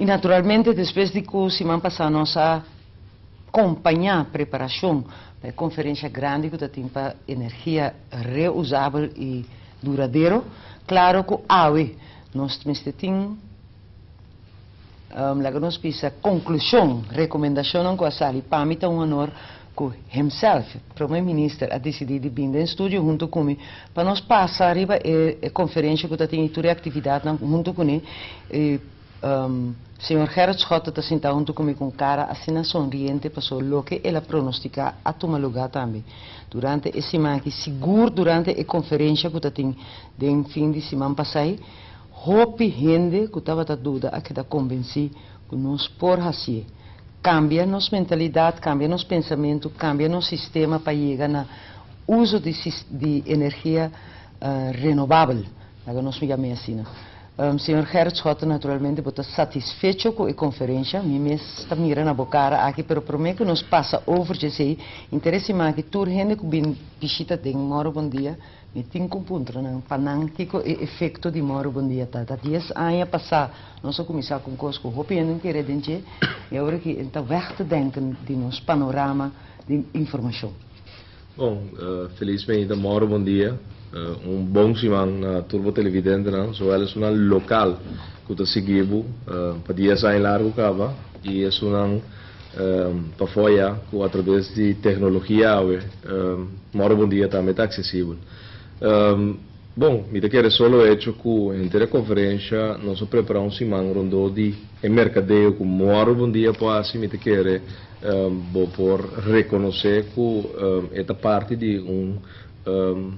I naturalmente despues di ku siman pasá nos a kompañá preparashon pa e konferensha grandi ku ta tin pa energia reusabel i duradero, klaro ku awe nos mester tin, laga nos bisa, konklushon, rekomendashonnan ku a sali. Pa mi ta un honor ku himself, Prome Minister, a disidí di bin den studio huntu ku mi pa nos pasa riba e konferensha ku ta tin i tur e aktividatnan huntu kuné. I señor Gerrit Schotte ta sintá huntu ku mi ku un kara asina sonriente paso loke el a pronostiká a tuma lugá tambe durante e siman aki, sigur durante e konferensha ku ta tin den fin di siman pasai. Hopi hende ku tabata duda a keda konvensí ku nos por hasié. Kambia nos mentalidat, kambia nos pensamentu, kambia nos sistema pa yega na uso di di energia renobabel, laga nos yam'é asina. Señor Gerrit Schotten, naturalmente bo ta satisfecho ku e konferensha, mi mes ta mira na bo kara aki, pero promé ku nos pasa over djesei, interes siman aki tur hende ku bin bishita den Moro Bon Dia, Mi tin ku puntra nan pa nan kiko e efekto di Moro Bon Dia ta. Ta dies aña pasá nos a kuminsá ku un kos ku hopi hende no kere den dje i awor aki e ta wèg te denken di nos panorama di informashon. Bon, felis meinta Moro Bon Dia. Un bon siman na tur bo televidentenan, zowel esunnan lokal ku ta sigui bo pa dies aña largu kaba i esunnan Pafó ya ku atraves di teknologia awe Moro Bon Dia tambe ta aksesibel. Bon, mi ta kere solo echo ku henter e konferensha nos a prepará un siman rondó di e merkadeo ku Moro Bon Dia por hasi, mi ta kere bo por rekonosé ku e ta parti di un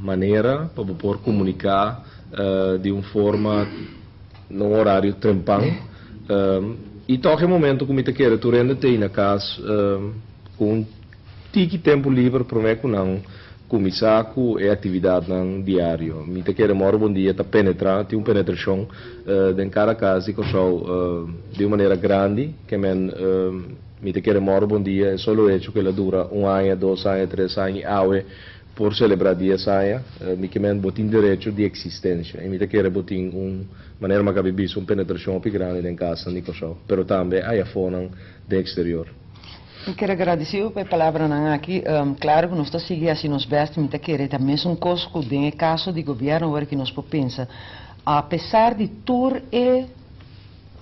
manera pa bo por komuniká di un forma na un orario trempan. I tòg e momento ku mi ta kere tur hende tei na kas ku un tiki tempu liber promé ku nan kuminsá ku e aktividatnan diario. Mi ta kere Mòru Bon Dia ta penetrá, tin un penetrashon den kada kas di Kòrsou di un manera grandi. Ke men mi ta kere Mòru Bon Dia e solo hecho ku el a dura un aña, dos aña, tres aña i awe Por selebrá dies aña, mi ke men bo tin derecho di eksistensia i mi ta kere bo tin un manera mi a kabi bisa un penetrashon hopi grandi den kasnan di Kòrsou, pero tambe aya afonan den eksterior. Mi kier a gradisí bo pa e palabranan aki. Klaro ku nos ta sigui hasi nos bèst i mi ta kere ta mesun kos ku den e kaso di gobièrnu awor ki nos por pensa. Apesar di tur e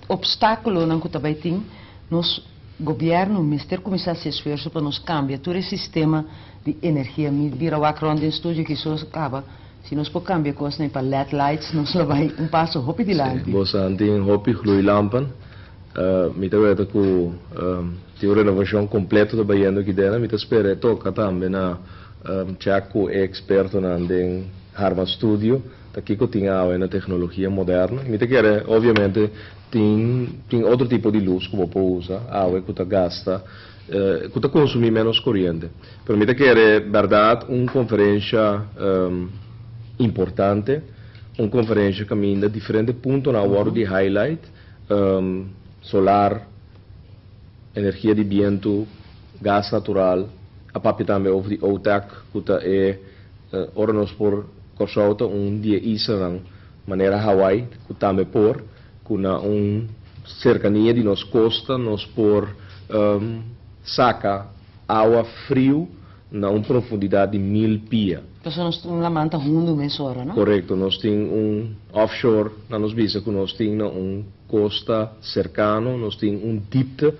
opstákulonan ku ta bai tin, nos gobièrnu mester kuminsá hasi esfuerso pa nos kambia tur e sistema di energia. Mi bira wak rond den studio ki so kaba, si nos por kambia kosnan pa led lights nos lo bai un paso hopi dilanti. Si, bosan tin hopi gloeilampen. Mi ta weta ku tin un renovashon kompleto ta bayendo aki dena. Mi ta spera e toka tambe na check ku e ekspertonan den Harvard Studio ta kiko tin awe na teknologia moderno. Mi ta kere obviamente tin tin otro tipo di lus ku bo por usa awe ku ta gasta ku ta konsumí ménos koriente. Pero mi ta kere bèrdat un konferensha importante, un konferensha kaminda diferente puntonan a wòrdu di highlight, solar, energia di bientu, gas natural, a papia tambe over di OTAC ku ta e ora nos por Kòrsou ta un di e islanan manera Hawaii ku tambe por ku na un serkania di nos kosta nos por saka awa friu na un profundidat di mil pia. Pasobra nos tin un laman ta hundu mesora, no? Korekto, nos tin un offshore, na nos bisa ku nos tin na un kosta serkano, nos tin un dipte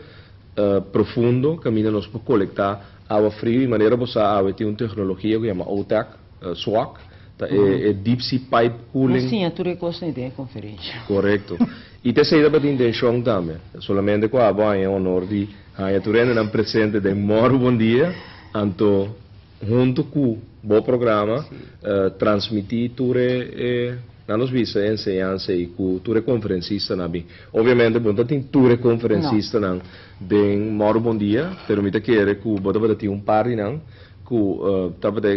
profundo kaminda nos por kolektá awa friu i manera bo sa awe tin un teknologia ku yama OTAC, SWAC, ta e deep sea pipe cooling. Nos siña tur e kosnan den e konferensha. Korekto. I ta esei tabata intenshon tambe. Solamente ku abo haña e honor di haña tur hendenan presente den Mòru Bon Dia, anto huntu ku bo programa transmití tur e, nan nos bisa, e enseñansa ei ku tur e konferensistanan a bin. Obviamente bo no ta tin tur e konferensistanan den Mòru Bon Dia, pero mi ta kere ku bo tabata tin un par di nan ku tabata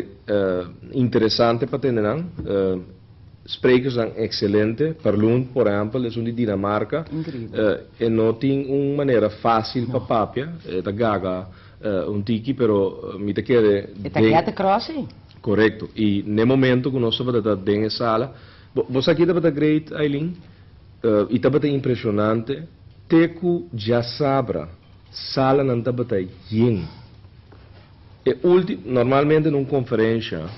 interesante pa tende nan. Sprekersnan ekselente. Perlund, por ehèmpel, esun di Dinamarka. E no tin un manera fásil pa papia. E ta gaga un tiki, pero mi ta kere E ta get across, sí. Korekto. I n'e momento ku nos tabata ta den e sala, bo sa ki tabata great, Aileen? I tabata impreshonante. Te ku djasabra, salanan tabata yen. E ulti normalmente na un konferensha,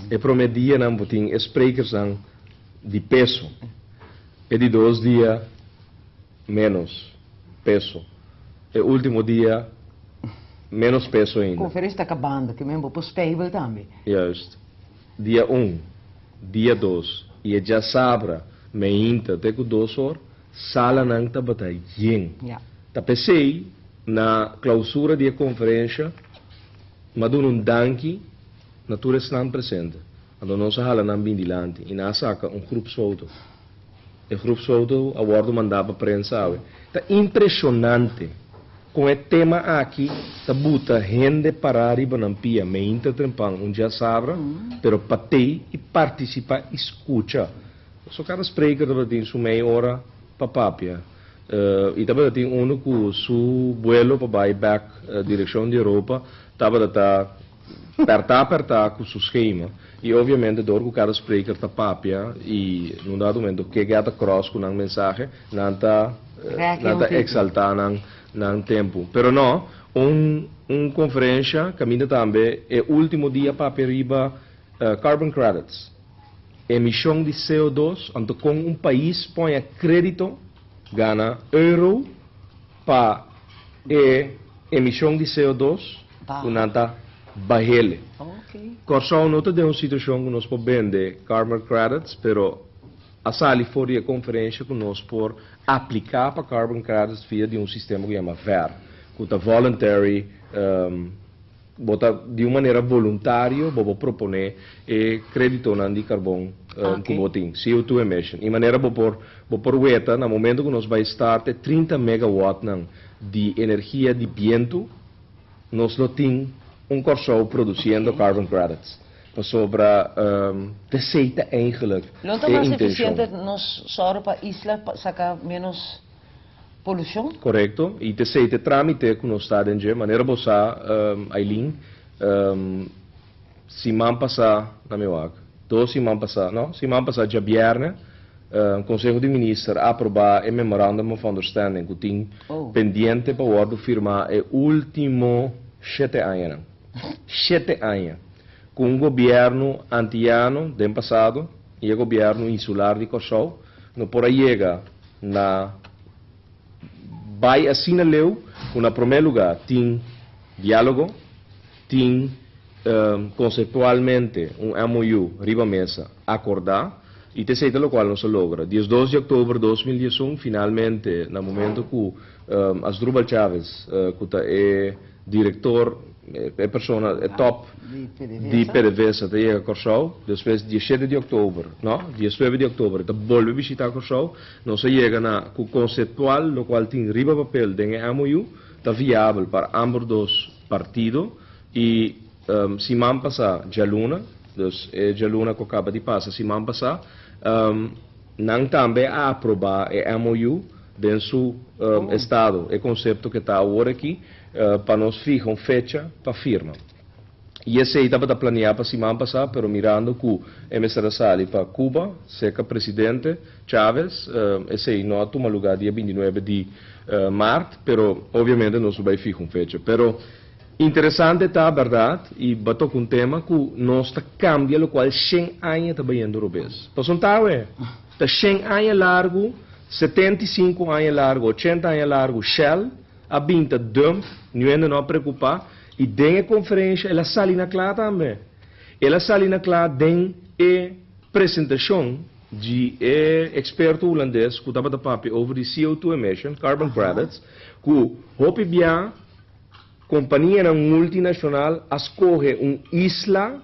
e promé dianan bo tin e sprekersnan di peso. E di dos dia ménos peso. E último dia ménos peso ainda. Konferensha ta kabando, ke men bo por spijbel tambe. Juist. Dia un, dia dos i e djasabra meinta te ku 2 or, salanan tabata yen. Ta p'esei na klausura di e konferensha m'a duna un danki na tur esnan presente. Anto nos a hala nan bin dilanti i nan a saka un groepsfoto. E groepsfoto a wòrdu mandá pa prensa awe. Ta impreshonante kon e tema aki ta buta hende pará riba nan pia meinta trempan un djasabra, pero pa tei i partisipá i skucha. So kada spreker tabatin su mei ora pa papia. I tabatin unu ku su buelo pa bai bèk direkshon di Europa tabata ta pèrtá pèrtá ku su skema. I obviamente dor ku kada spreker ta papia i na un dado momento ke get across ku nan mensahe, nan ta nan ta eksaltá nan nan tempu. Pero no, un un konferensha kaminda tambe e último dia papia riba carbon credits, emishon di CO2, anto kon un pais poña krédito, gana euro pa e emishon di CO2 ku nan ta bahele. Kòrsou no ta den un situashon ku nos por bende carbon credits, pero a sali for di e konferensha ku nos por apliká pa carbon credits via di un sistema ku yama VER, ku ta voluntary, bo ta di un manera voluntario bo por proponé e kréditonan di karbon ku bo tin, CO2 emission. I manera bo por weta na momento ku nos bai start e 30 megawattnan di energia di bientu, nos lo tin un Kòrsou produsiendo carbon credits. Pasobra t'esei ta eigenlijk No ta e mas intenshon. efisiente nos sòru pa isla pa saka ménos polushon? Korekto. I t'esei ta e trámite ku nos ta den dje. Manera bo sa, Aileen, siman pasá, na mi wak, 2 siman pasá, no, siman pasá djabièrnè, Konseho di Minister a aprobá e Memorandum of Understanding ku tin pendiente pa wòrdu firmá e último 7 añanan. 7 aña. Ku un gobièrnu antiano den pasado i e gobièrnu insular di Kòrsou no por a yega na bai asina leu ku na promé lugá tin diálogo, tin konseptualmente un MOU riba mesa akordá i t'esei ta lokual nos a logra. 12 di òktober 2011 finalmente na momento ku Asdrubal Chavez, ku ta e direktor, e persona, e top di di PDVSA ta yega Kòrsou, despues 17 di òktober, no, 19 di òktober ta bolbe bishitá Kòrsou, nos a yega na ku konseptual lokual tin riba papel den e MOU ta viabel pa ambos dos partido i siman pasá djaluna, dus e djaluna ku kaba di pasa siman pasá, nan tambe a aprobá e MOU den su estado, e konsepto ku ta awor aki, pa nos fiha un fecha pa firma. I esei tabata planeá pa siman pasá, pero mirando ku e mester a sali pa Cuba, serka presidente Chavez, esei no a tuma lugá dia 29 di mart, pero obviamente nos lo bai fiha un fecha. Pero interesante ta, bèrdat, i bo a toka un tema ku nos ta kambia lokual 100 aña ta bayendo robes. Pasobra awe, ta 100 aña largu, 75 aña largu, 80 aña largu, Shell a bin ta dump, niun no a preokupá, i den e konferensha el a sali na kla tambe. El a sali na kla den e presentashon di e eksperto hulandes ku tabata papia over di CO2 emission, carbon credits, ku hopi bia kompanianan multinashonal a skohe un isla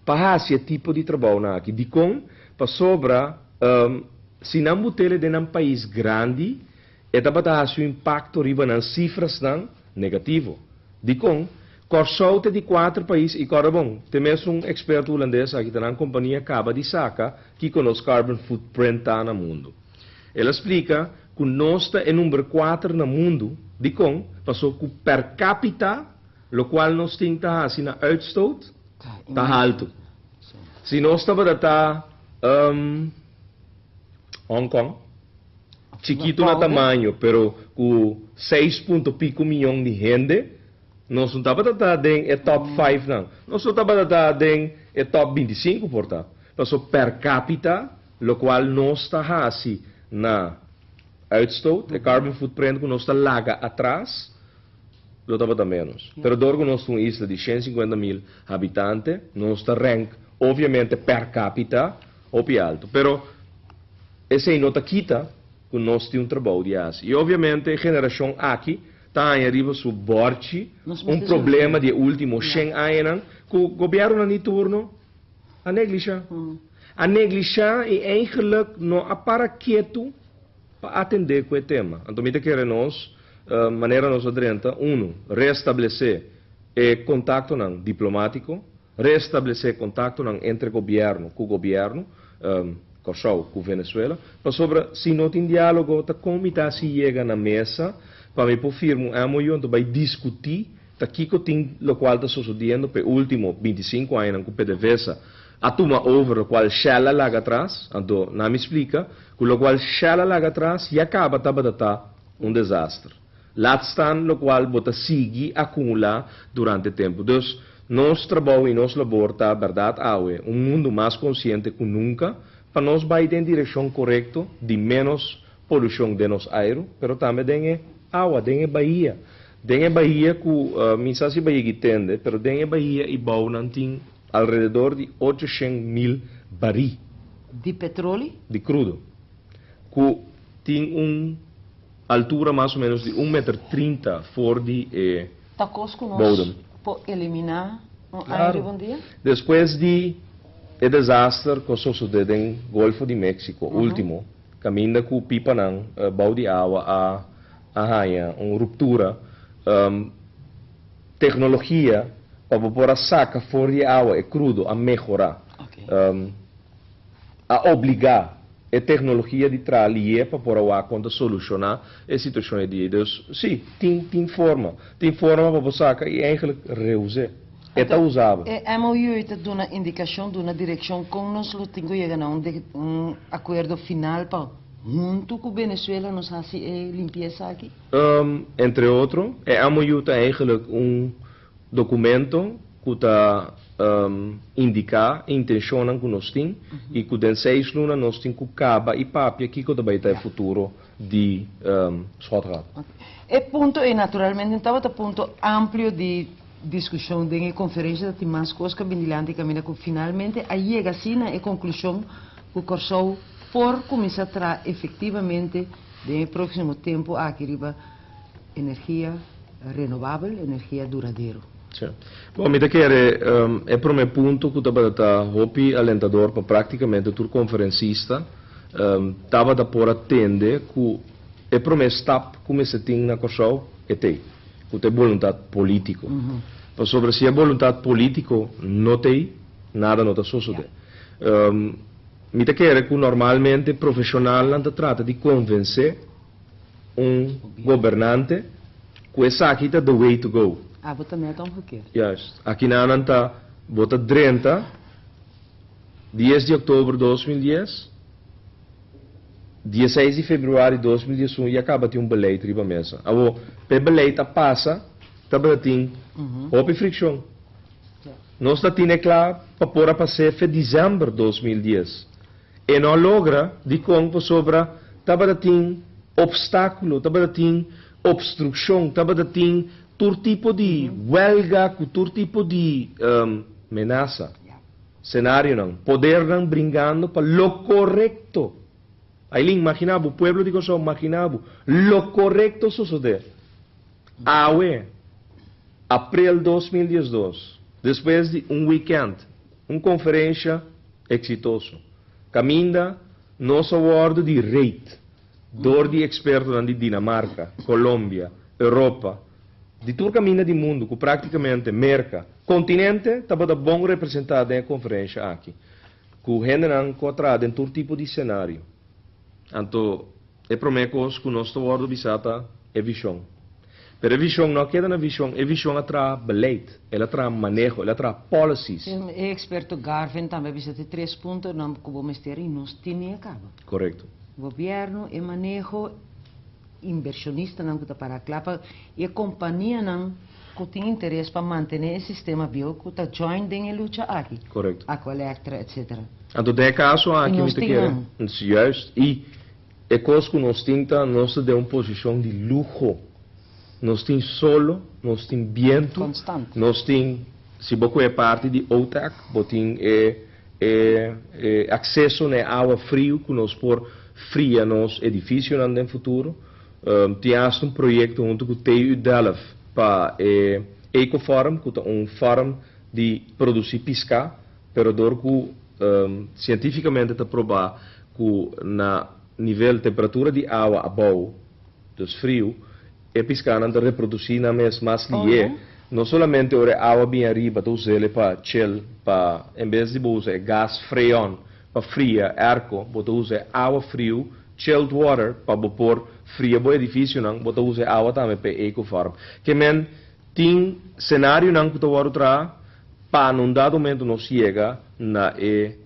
pa hasi e tipo di trabou aki. Dikon? Pasobra si nan but'é den un pais grandi, e tabata hasi un impakto riba nan sifranan negativo. Dikon? Kòrsou ta di kuater pais i kòrda bon, te mes un eksperto hulandes aki ta nan kompania kaba di saka kiko nos carbon footprint ta na mundu. El a splika ku nos ta e number 4 na mundu, dikon? Paso ku per capita, lokual nos tin ta hasi na uitstoot, ta altu. Si nos tabata ta Hong Kong, Chikitu na tamaño, pero ku seis punto piku mion di hende, nos no tabata ta den e top five nan. Nos no tabata ta den e top 25 por ta. Paso per capita, lokual nos ta hasi na uitstoot, e carbon footprint ku nos ta laga atras, lo tabata ménos. Pero dor ku nos ta un isla di 150.000 habitante, nos ta rank obviamente per capita hopi alto. Pero esei no ta kita ku nos tin un trabou di hasi. I obviamente e generashon aki ta haña riba su bòrchi un problema di e último 100 añanan ku gobièrnunan di turno a neglishá. A neglishá i eigenlijk no a para ketu pa atendé ku e tema. Anto mi ta kere nos, manera nos a drenta, unu, reestablesé e kontaktonan diplomátiko, reestablesé kontaktonan entre gobièrnu ku gobièrnu, Kòrsou ku Venezuela, pasobra si no tin diálogo ta kon mi ta hasi yega na mesa pa mi por firma un MOU anto bai diskutí ta kiko tin lokual ta sosodiendo pa e último 25 añanan ku PDVSA a tuma over lokual Shell a laga atras. Anto nan mi splika ku lokual Shell a laga atras ya kaba tabata ta un desaster. Laat staan lokual bo ta sigui akumulá durante tempu. Dus, nos trabou i nos labor ta bèrdat awe un mundu mas konsiente ku nunka pa nos bai den direkshon korekto di ménos polushon den nos airu, pero tambe den e awa, den e bahia. Den e bahia ku mi sa si bahia Gitende, pero den e bahia i bounan tin alrededor di 800.000 barí. Di petroli? Di krudo. Ku tin un altura mas o ménos di un meter 30 for di e Ta kos ku nos bodem. Por eliminá un Claro. aire bon dia? Despues di e desaster ku a sosodé den Golfo di Mexico último, kaminda ku pipanan bou di awa a haña un ruptura, teknologia pa bo por a saka for di e awa e krudo a mehorá. A obligá e teknologia di traha lié pa por a wak kon ta solushoná e situashon e dia. Dus, sí, tin forma. Tin forma pa bo saka i eigenlijk reus'é. E ta usabel. E MOU ta duna indikashon, duna direkshon kon nos lo tin ku yega na un akuerdo final pa huntu ku Venezuela nos hasi e limpiesa aki? Entre otro, e MOU ta eigenlijk un dokumento ku ta indiká e intenshonnan ku nos tin i ku den 6 luna nos tin ku kaba i papia kiko ta bai ta e futuro di Schotgat. E punto e naturalmente tabata punto amplio di diskushon den e konferensia, tin mas kos ku a bin dilanti kaminda ku finalmente a yega asina e konklushon ku Kòrsou por kuminsá traha efektivamente den e próksimo tempu aki riba energia renovabel, energia duradero. Sí. Bon, mi ta kere e promé punto ku tabata hopi alentador pa práktikamente tur konferensista tabata por atende ku e promé stap ku mester tin na Kòrsou e t'ei, ku ta e boluntat polítiko. Pasobra si e boluntat polítiko no t'ei, nada no ta sosodé. Mi ta kere ku normalmente profeshonalnan ta trata di konvensé un gobernante ku esaki ta the way to go. Ah, bo ta net omgekeerd. Juist. Aki nan ta bo ta drenta 10 di òktober 2010, 16 di febrüari 2011 ya kaba tin un beleid riba mesa. Awo, p'e beleid a pasa, tabata tin hopi frikshon. Nos ta tine kla pa por a pas'é fe desèmber 2010. E no a logra dikon pasobra tabata tin opstákulo, tabata tin obstrukshon, tabata tin tur tipo di wèlga ku tur tipo di menasa. Senarionan, podernan bringando pa lo korekto. Aileen, imaginá bo, pueblo di Kòrsou, imaginá bo, lo korekto sosodé. Awe, aprel 2012, despues di un weekend, un konferensha eksitoso, kaminda nos a wòrdu di rate dor di ekspertonan di Dinamarka, Colombia, Europa, di tur kaminda di mundu ku práktikamente Merka, kontinente tabata bon representá den e konferensha aki, ku hendenan ku a traha den tur tipo di senario. Anto, e promé kos ku nos ta wòrdu bisá ta e vishon. Pero e vishon no a keda na vishon, e vishon a traha beleid, el a traha maneho, el a traha policies. E eksperto Garvin tambe a bisa te tres puntonan ku bo mester i nos tin a kaba. Korekto. Gobièrnu, e maneho, invershonistanan ku ta para kla pa i e kompanianan ku tin interes pa mantené e sistema bieu ku ta join den e lucha aki. Korekto. Aqualectra, etcetera. Anto den e kaso I aki mi nos ta tin kere. nan. Juist. I e kos ku nos tin ta nos ta den un posishon di luho. Nos tin solo, nos tin bientu, Konstant. nos tin, si bo kohe parti di OTAC, bo tin e e e akseso na e awa friu ku nos por fria nos edifisionan den futuro. Tin asta un proyekto huntu ku TU Delft pa e Ecofarm, ku ta un farm di produsí piská, pero dor ku sientífikamente ta probá ku na nivel temperatura di awa abou, dus friu, e piskánan ta reprodusí nan mes mas lihé. No solamente ora e awa bin ariba ta us'el pa chill, pa en bes di bo usa e gas freon pa fria airco, bo ta usa e awa friu, chilled water, pa bo por fria bo edificionan, bo ta usa e awa tambe pa e ecofarm. Ke men tin scenarionan ku ta wòrdu traha pa na un dado momento nos yega na e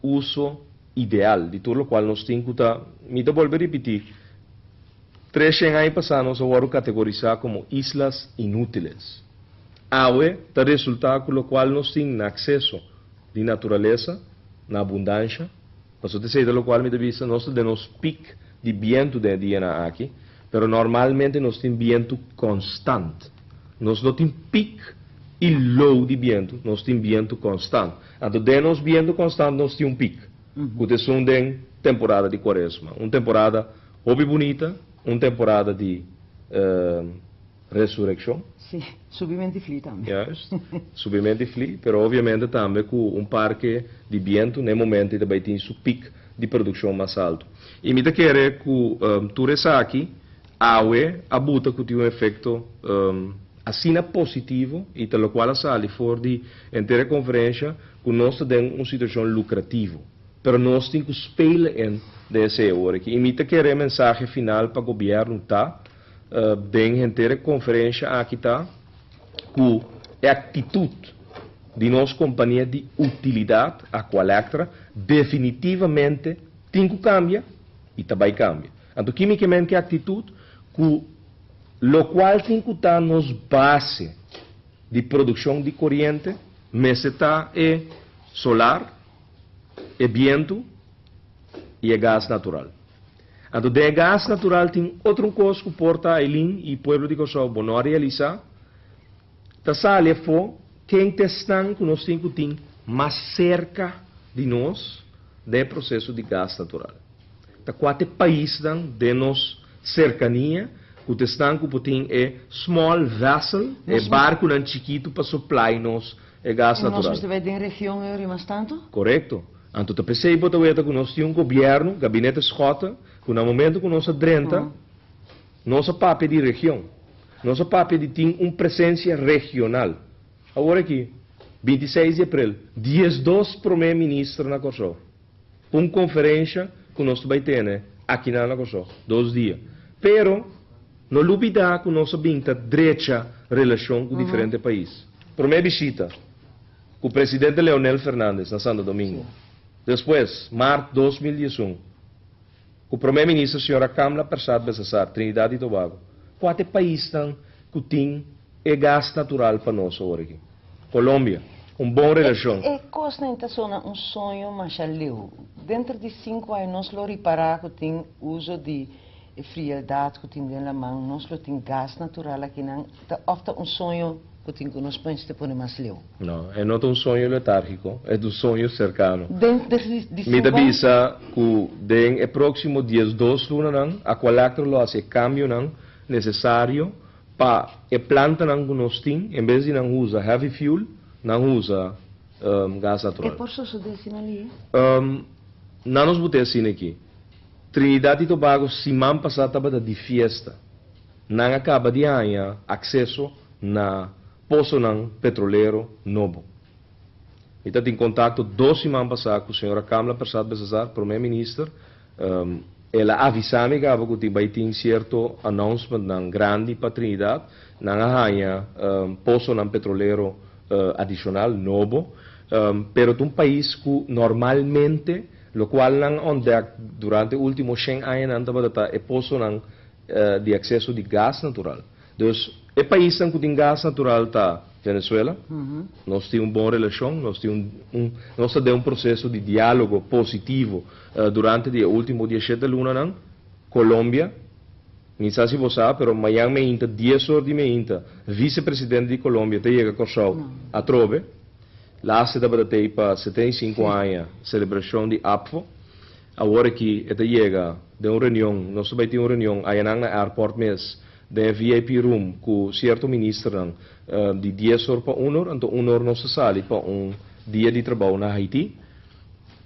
uso ideal di tur lokual nos tin ku ta, mi ta bolbe ripití, 300 aña pasá nos a wòrdu kategorisá komo islas inútiles. Awe ta resultá ku lokual nos tin na akseso di naturalesa na abundansha, pasobra ta esei ta lokual mi ta bisa, nos ta den nos pik di bientu den e dianan aki, pero normalmente nos tin bientu konstant. Nos no tin pik i low di bientu, nos tin bientu konstant. Anto den nos bientu konstant nos tin un pik, ku ta esun den temporada di kuaresma, un temporada hopi bunita, un temporada di resurekshon. Sí, subimento di fli tambe. Juist, subimento di fli, pero obviamente tambe ku un parke di bientu na e momento ei ta bai tin su pik di produkshon mas altu. I mi ta kere ku tur esaki awe a buta ku tin un efekto asina positivo i ta lokual a sali for di henter e konferensha ku nos ta den un situashon lukrativo. Pero nos tin ku spelen in den esei awor aki. I mi ta kere e mensahe final pa gobièrnu ta den henter e konferensha aki ta ku e aktitut di nos kompania di utilidat, Aqualectra, definitivamente tin ku kambia i ta bai kambia. Anto ki mi ke men ku e aktitut? Ku lokual tin ku ta nos base di produkshon di koriente mester ta e solar, e bientu i e gas natural. Anto den e gas natural tin otro un kos ku por ta Eileen i pueblo di Kòrsou bo no a realisá, ta sali afó ken ta esnan ku nos tin ku tin mas serka di nos den e proseso di gas natural. Ta kua ta e paisnan den nos serkania ku ta esnan ku por tin e small vessel, e barkunan chikitu pa supply nos e gas Nos natural. mester bai den region e ori mas tantu? Korekto. Anto ta p'esei bo ta weta ku nos tin un gobièrnu, Gabinete Schotte, ku na momento ku nos a drenta, nos a papia di region. Nos a papia di tin un presensia regional. Awor aki, 26 di aprel, 12 promé minister na Kòrsou, pa un konferensha ku nos ta bai tene akinan na Kòrsou, 2 dia. Pero, no lubidá ku nos a bin ta drecha relashon ku diferente pais. Promé bishita ku presidente Leonel Fernandez na Santo Domingo. Despues, mart 2011, ku promé minister señora Kamla Persad Besasar, Trinidad i Tobago. Kua ta e paisnan ku tin e gas natural pa nos awor aki? Colombia, un bon relashon. E kosnan ta sona un soño masha leu. Denter di 5 aña nos lo ripará ku tin uso di frialdat ku tin den laman, nos lo tin gas natural akinan, ta òf ta un soño ku tin ku nos mester pone mas leu? No, e no ta un soño letárgiko, e ta un soño serkano. Denter di Mi ta 5 aña? Bisa ku den e próksimo 12 lunanan, Aqualectra lo hasi e kambionan nesesario pa e plantanan ku nos tin, en bes di nan usa heavy fuel, nan usa gas E natural. por sosodé asina li? Nan nos bot'é asina aki. Trinidad i Tobago siman pasá tabata di fiesta. Nan a kaba di haña akseso na posonan petrolero nobo. Mi tatin kontakto 2 siman pasá ku señora Kamla Persad Besazar, promé minister. El a avisá mi kaba ku tin bai tin sierto announcementnan grandi pa Trinidad. Nan a haña posonan petrolero adishonal nobo. Pero ta un pais ku normalmente Lokual nan ontdek durante último 100 añanan tabata e posonan di akseso di gas natural. Dus e paisnan ku tin gas natural ta Venezuela. Nos tin un bon relashon, nos ta den un proseso di diálogo positivo durante di e último 17 lunanan. Colombia, mi sa si bo sa, pero mañan mainta, 10 or di mainta, visepresidente di Colombia ta yega Kòrsou atrobe. Laatste tabata pa 75 aña, selebrashon di ABVO. Awor aki e ta yega den un reunion, nos bai tin un reunion ayanan na airport mes, den VIP room ku sierto ministernan di 10 or pa 1 or, anto 1 or nos sali pa un dia di trabou na Haiti.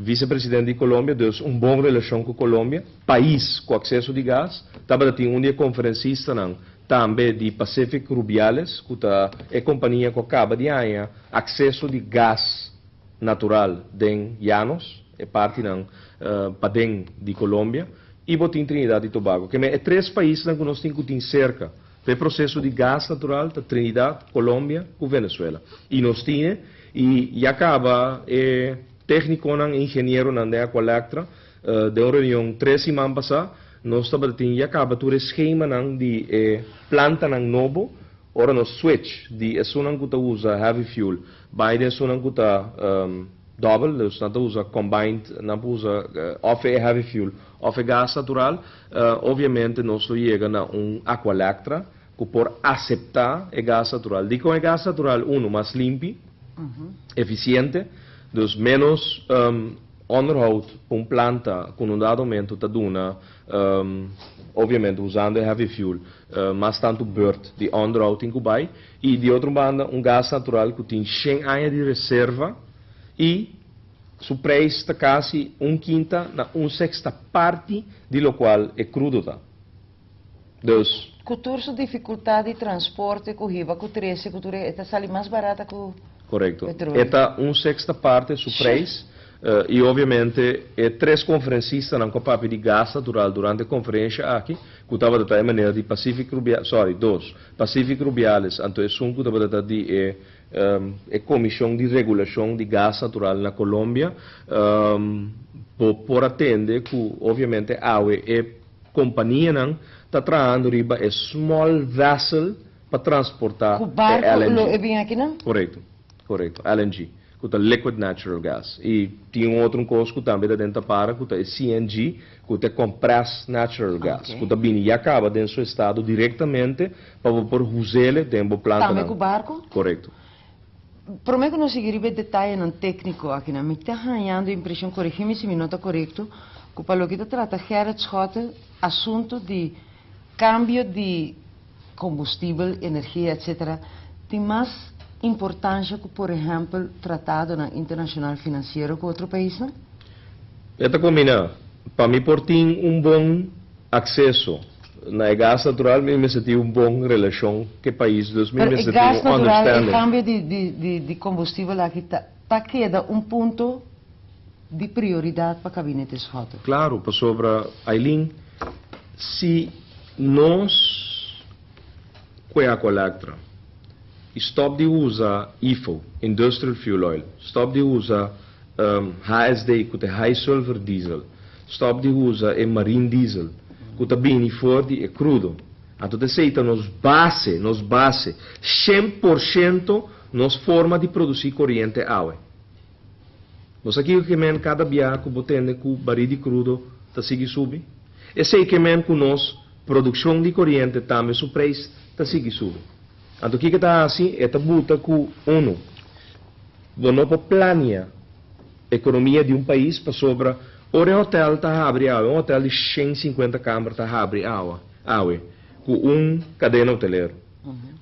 Visepresidente di Colombia, dus un bon relashon ku Colombia, pais ku akseso di gas. Tabatin un dia konferensistanan tambe di Pacific Rubiales, ku ta e kompania ku a kaba di haña akseso di gas natural den Llanos, e partinan paden di Colombia, i bo tin Trinidad i Tobago. Ke men e tres paisnan ku nos tin ku tin serka e proseso di gas natural ta Trinidad, Colombia ku Venezuela. I nos tin i ya kaba e téknikonan, ingenieronan di Aqualectra, den un reunion 3 siman pasá, nos tabatin ya kaba tur e skemanan di e plantanan nobo, ora nos switch di esunnan ku ta usa heavy fuel, bai di esunnan ku ta double, dus nan ta usa combined, nan por usa òf e heavy fuel òf e gas natural, obviamente nos lo yega na un Aqualectra ku por aseptá e gas natural. Dikon e gas natural, uno, mas limpi, efisiente, dus menos onderhoud un planta ku un dado momento ta duna, obviamente usando heavy fuel, mas tantu beurt di onderhoud tin ku bai, i di otro banda un gas natural ku tin 100 aña di reserva i su preis ta kasi un kinta na un sexta parti di lokual e krudo ta. Dus Ku tur su difikultat di transporte, ku hiba, ku 13, ku tur, ta sali mas barata ku Korekto. petroleo. E ta un sexta parte su preis. I obviamente e tres konferensistanan ku a papia di gas natural durante e konferensia aki, ku tabata e manera di Pacific Rubiales, sorry, dos, Pacific Rubiales, anto esun ku tabata di e komishon di regulashon di gas natural na Colombia, por atende ku obviamente awe e kompanianan ta trahando riba e small vessel pa transportá Ku barku e LNG. Lo e bin aki, no? Korekto, LNG, ku ta liquid natural gas. I tin un otro kos ku tambe ta den para, ku ta CNG, ku ta compressed natural gas, ku ta bini ya kaba den su estado direktamente pa por us'é den bo planta. Tambe ku barku? Korekto. Promé ku nos sigui detayenan tékniko aki, no? Mi ta hañando impreshon, korigí mi si mi no ta korekto, ku pa loke ta trata Gerrit Schotte, asuntu di kambio di kombustibel, energia, etc., tin mas importansia ku, por ehèmpel, tratadonan internashonal finansiero ku otro paisnan? E ta kombiná. Pa mi por tin un bon akseso na gas natural, mi mester tin un bon relashon ku e pais, dus mi Pero e mester gas tin un natural, e understanding. kambio di kombustibel aki ta keda un punto di prioridat pa gabinete Schotte. Klaro, pasobra, Aileen, si nos ku Aqualectra i stòp di usa IFO, Industrial Fuel Oil, stòp di usa HSD, ku ta High Sulfur Diesel, stòp di usa e Marine Diesel, ku ta bini for di e krudo. Anto esei ta nos base, 100% nos forma di produsí koriente awe. Nos aki ke men kada bia ku bo tende ku barí di krudo ta sigui subi. Esei ke men ku nos produkshon di koriente tambe su preis ta sigui subi. Anto kiko ta hasi? E ta buta ku uno. Bo no por plania ekonomia di un pais pasobra ora hotel ta habri awe, un hotel di 150 kamber ta habri awe, ku un kadena hotelero,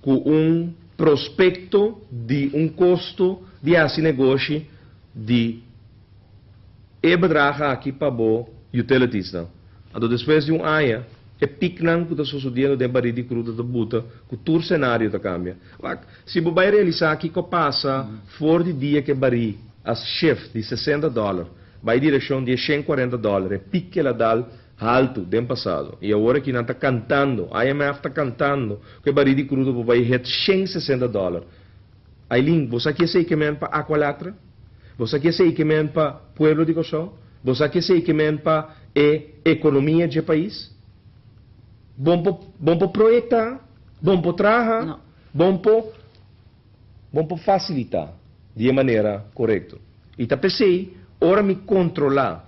ku un prospekto di un kosto di hasi negoshi di e bedrag aki pa bo utilities nan. Anto despues di un aña, e pieknan ku ta susediendo den barí di krudo ta buta ku tur senario ta kambia. Wak, si bo bai realisá kiko pasa for di dia ku barí a shift di $60, bai direkshon di $140, e piek el a dal altu den pasado. I awor aki nan ta kantando, IMF ta kantando, ku barí di krudo por bai hit $160. Aileen, bo sa kiko esei ke men pa Aqualectra? Bo sa kiko esei ke men pa pueblo di Kòrsou? Bo sa kiko esei ke men pa e ekonomia dje pais? Bon por bon por proyektá, bon por traha, bon por bon por fasilitá di e manera korekto. I ta p'esei ora mi kontrolá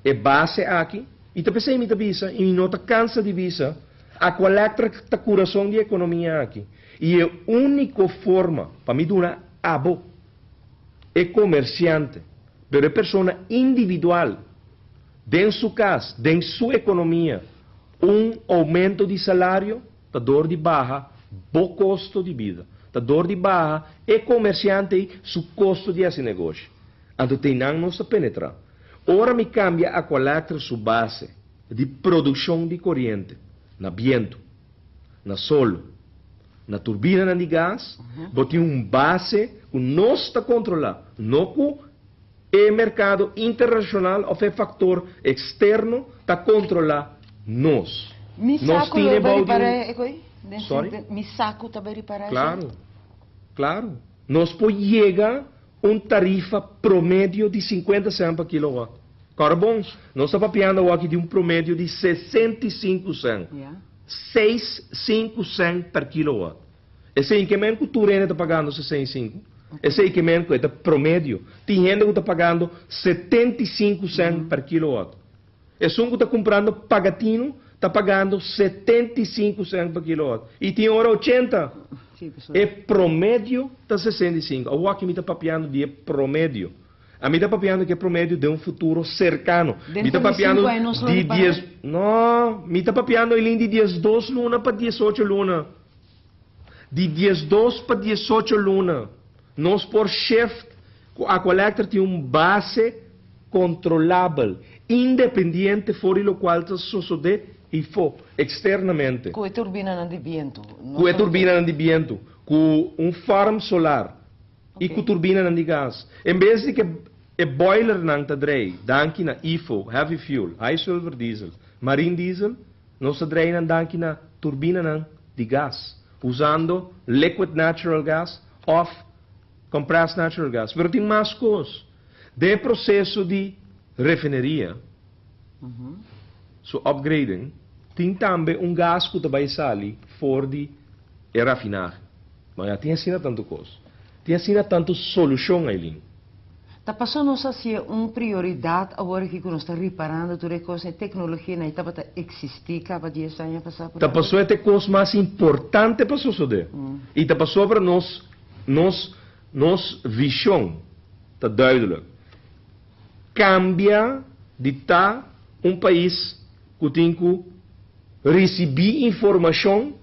e base aki, i ta p'esei mi ta bisa, i mi no ta kansa di bisa, Aqualectra ta kurason di e ekonomia aki. I e úniko forma pa mi duna abo, e komersiante, pero e persona individual, den su kas, den su ekonomia, un oumento di salario ta dor di baha bo kosto di bida, ta dor di baha e komersiante ei su kosto di hasi negoshi. Anto te einan nos ta penetrá. Ora mi kambia Aqualectra su base di produkshon di koriente na bientu, na solo, na turbinanan di gas, bo tin un base ku nos ta kontrolá, no ku e merkado internashonal òf e faktor eksterno ta kontrolá nos. Mi Nos saku tin lo e bai bou di ripará un e koi? Den Sorry? senti mi saku ta bai ripará esei? Klaru, klaru. Nos por yega un tarifa promedio di 50 sènt pa kilowatt. Kòrda bon, nos ta papiando awor aki di un promedio di 65 sènt. 6, 5 sènt per kilowatt. Esei ke men ku tur hende ta pagando 65. Esei ke men ku e ta promedio. Tin hende ku ta pagando 75 sènt per kilowatt. Esun ku ta kumprando pagatino ta pagando 75 sènt per kilowatt. I tin ora 80. Sí, E promedio ta 65. Awor aki mi ta papiando di e promedio. Ami ta papiando ku e promedio den un futuro serkano. Mi ta Dentro di papiando 5 aña nos lo di ripará? 10. No, mi ta papiando Eileen di 12 luna pa 18 luna. Di 12 pa 18 luna. Nos por shift ku Aqualectra tin un base kontrolabel, independiente for di lokual ta sosodé ifó, eksternamente. Ku e turbinanan di bientu. No Ku e solamente turbinanan di bientu, ku un farm solar i ku turbinanan di gas. En bes di ku e boilernan ta drei, danki na IFO, heavy fuel, high sulfur diesel, marine diesel, nos ta drei nan danki na turbinanan di gas, usando liquid natural gas òf compressed natural gas. Pero tin mas kos. Den proseso di refineria, su upgrading, tin tambe un gas ku ta bai sali for di e rafinahe. Ma ya tin asina tantu kos. Tin asina tantu solushon, Eileen. Ta pasó nos a hasié un prioridat awor aki ku nos ta riparando tur e kos, e teknologia nan tabata eksistí kaba 10 aña pasá, por Ta ehèmpel? pasó e kos mas importante pa sosodé. I ta pasó pa nos vishon ta duidelijk. Kambia di ta un pais ku tin ku risibí informashon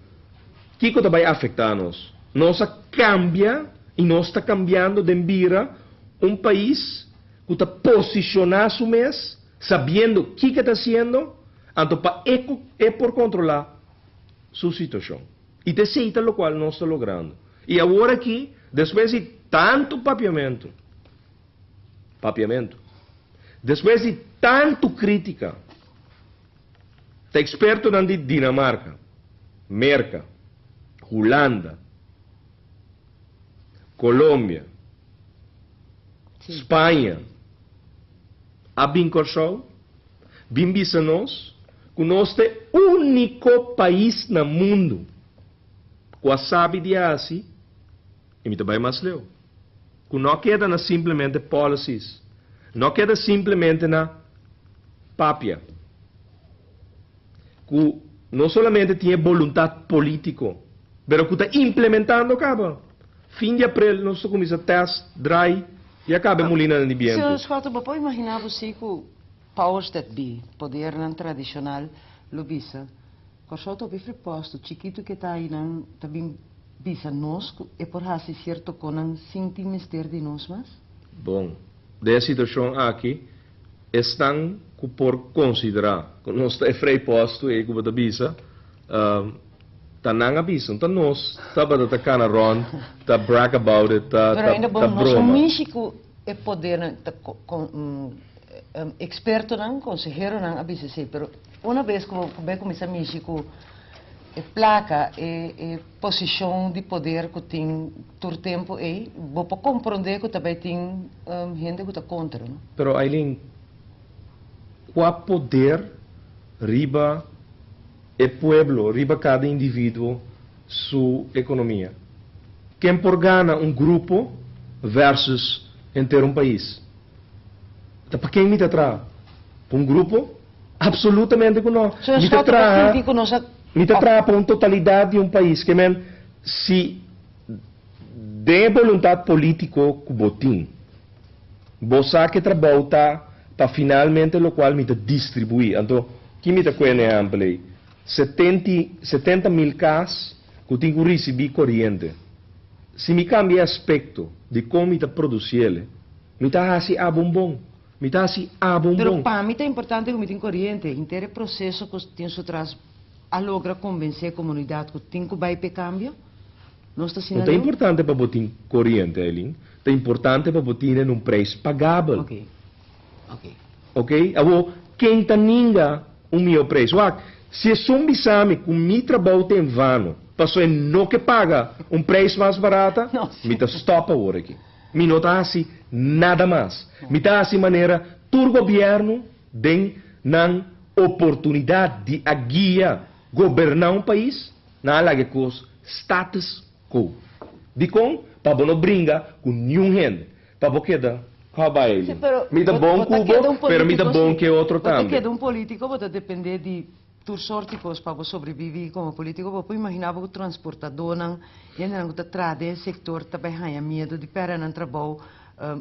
kiko ta bai afektá nos. Nos a kambia i nos ta kambiando den bira un pais ku ta posishoná su mes, sabiendo kiko ta hasiendo, anto pa e por kontrolá su situashon. I ta esei ta lokual nos ta logrando. I awor aki, despues di tantu papiamentu, papiamentu, despues di tantu krítika, ta ekspertonan di Dinamarka, Merka, Hulanda, Colombia, Spaña, a bin Kòrsou, bin bisa nos ku nos ta e úniko pais na mundu ku a sabi di hasi, i mi ta bai mas leu, ku no keda na simplemente policies, no keda simplemente na papia, ku no solamente tin e boluntat polítiko, pero ku ta implementando kaba. Fin di aprel nos ta kuminsá test, draai i a kaba e mulinanan di bientu. Señor Schotte, bo por imaginá bo si ku powers that be, podernan tradishonal, lo bisa: Kòrsou ta hopi preposto, chikitu ke ta einan ta bin bisa nos ku e por hasi sierto konan sin tin mester di nos mas? Bon, den e situashon aki, esnan ku por konsiderá ku nos ta e vrijposto ei ku bo ta bisa, ta nan a bisa, no ta nos tabata ta kana rònt, ta brag about it, ta Pero ainda ta bon, nos no broma. mishi ku e podernan, ta ekspertonan, konseheronan a bisa esei, pero una bes ku bo bai kuminsá mishi ku e plaka, e posishon di poder ku tin tur tempu ei, bo por komprondé ku ta bai tin hende ku ta kontra, no? Pero Aileen, Kua poder riba e pueblo, riba kada individuo su ekonomia? Ken por gana un grupo versus henter un pais? Ta pa ken mi ta traha? Pa un grupo? Absolutamente ku no. Mi ta traha, mi ta traha pa un totalidat di un pais. Ke men, si den e boluntat polítiko ku bo tin, bo sa ke trabou ta pa finalmente lokual mi ta distribuí. Anto, ki mi ta kue na e ehèmpel ei? Setenti, 70.000 kas ku tin ku risibí koriente. Si mi kambia e aspekto di kon mi ta produsiel, mi ta hasi abo un bon. Mi ta hasi abo un Pero bon. pa mi ta importante ku mi tin koriente. Henter e proseso ku tin su tras a logra konvensé e komunidat ku tin ku bai p'e kambio. Nos ta No asina ta leu? importante pa bo tin koriente, Eileen. Ta importante pa bo tin en un preis pagabel. Ok. Ok. Ok? Awor, ken ta ninga un mihó preis? Wak, si esun bisa mi ku mi trabou ta en vano, pasobra e no ke paga un preis mas barata, No, sí. mi ta stòp awor aki. Mi no ta hasi nada mas. Mi ta hasi manera tur gobièrnu den nan oportunidat di a guia, goberná un pais, nan a laga e kos status quo. Dikon? Pa bo no bringa ku niun hende. Pa bo keda kòu bai Sí, Eileen. pero Mi ta bo, bon bo ta ku keda bo, un pero mi ta polítiko bon sí. ku e otro Bo ta tambe. keda un polítiko, bo ta dependé di tur sorti kos pa bo sobreviví komo polítiko. Bo por imaginá bo ku transportadónan, hendenan ku ta traha den e sektor ta bai haña miedu di pèrdè nan trabou,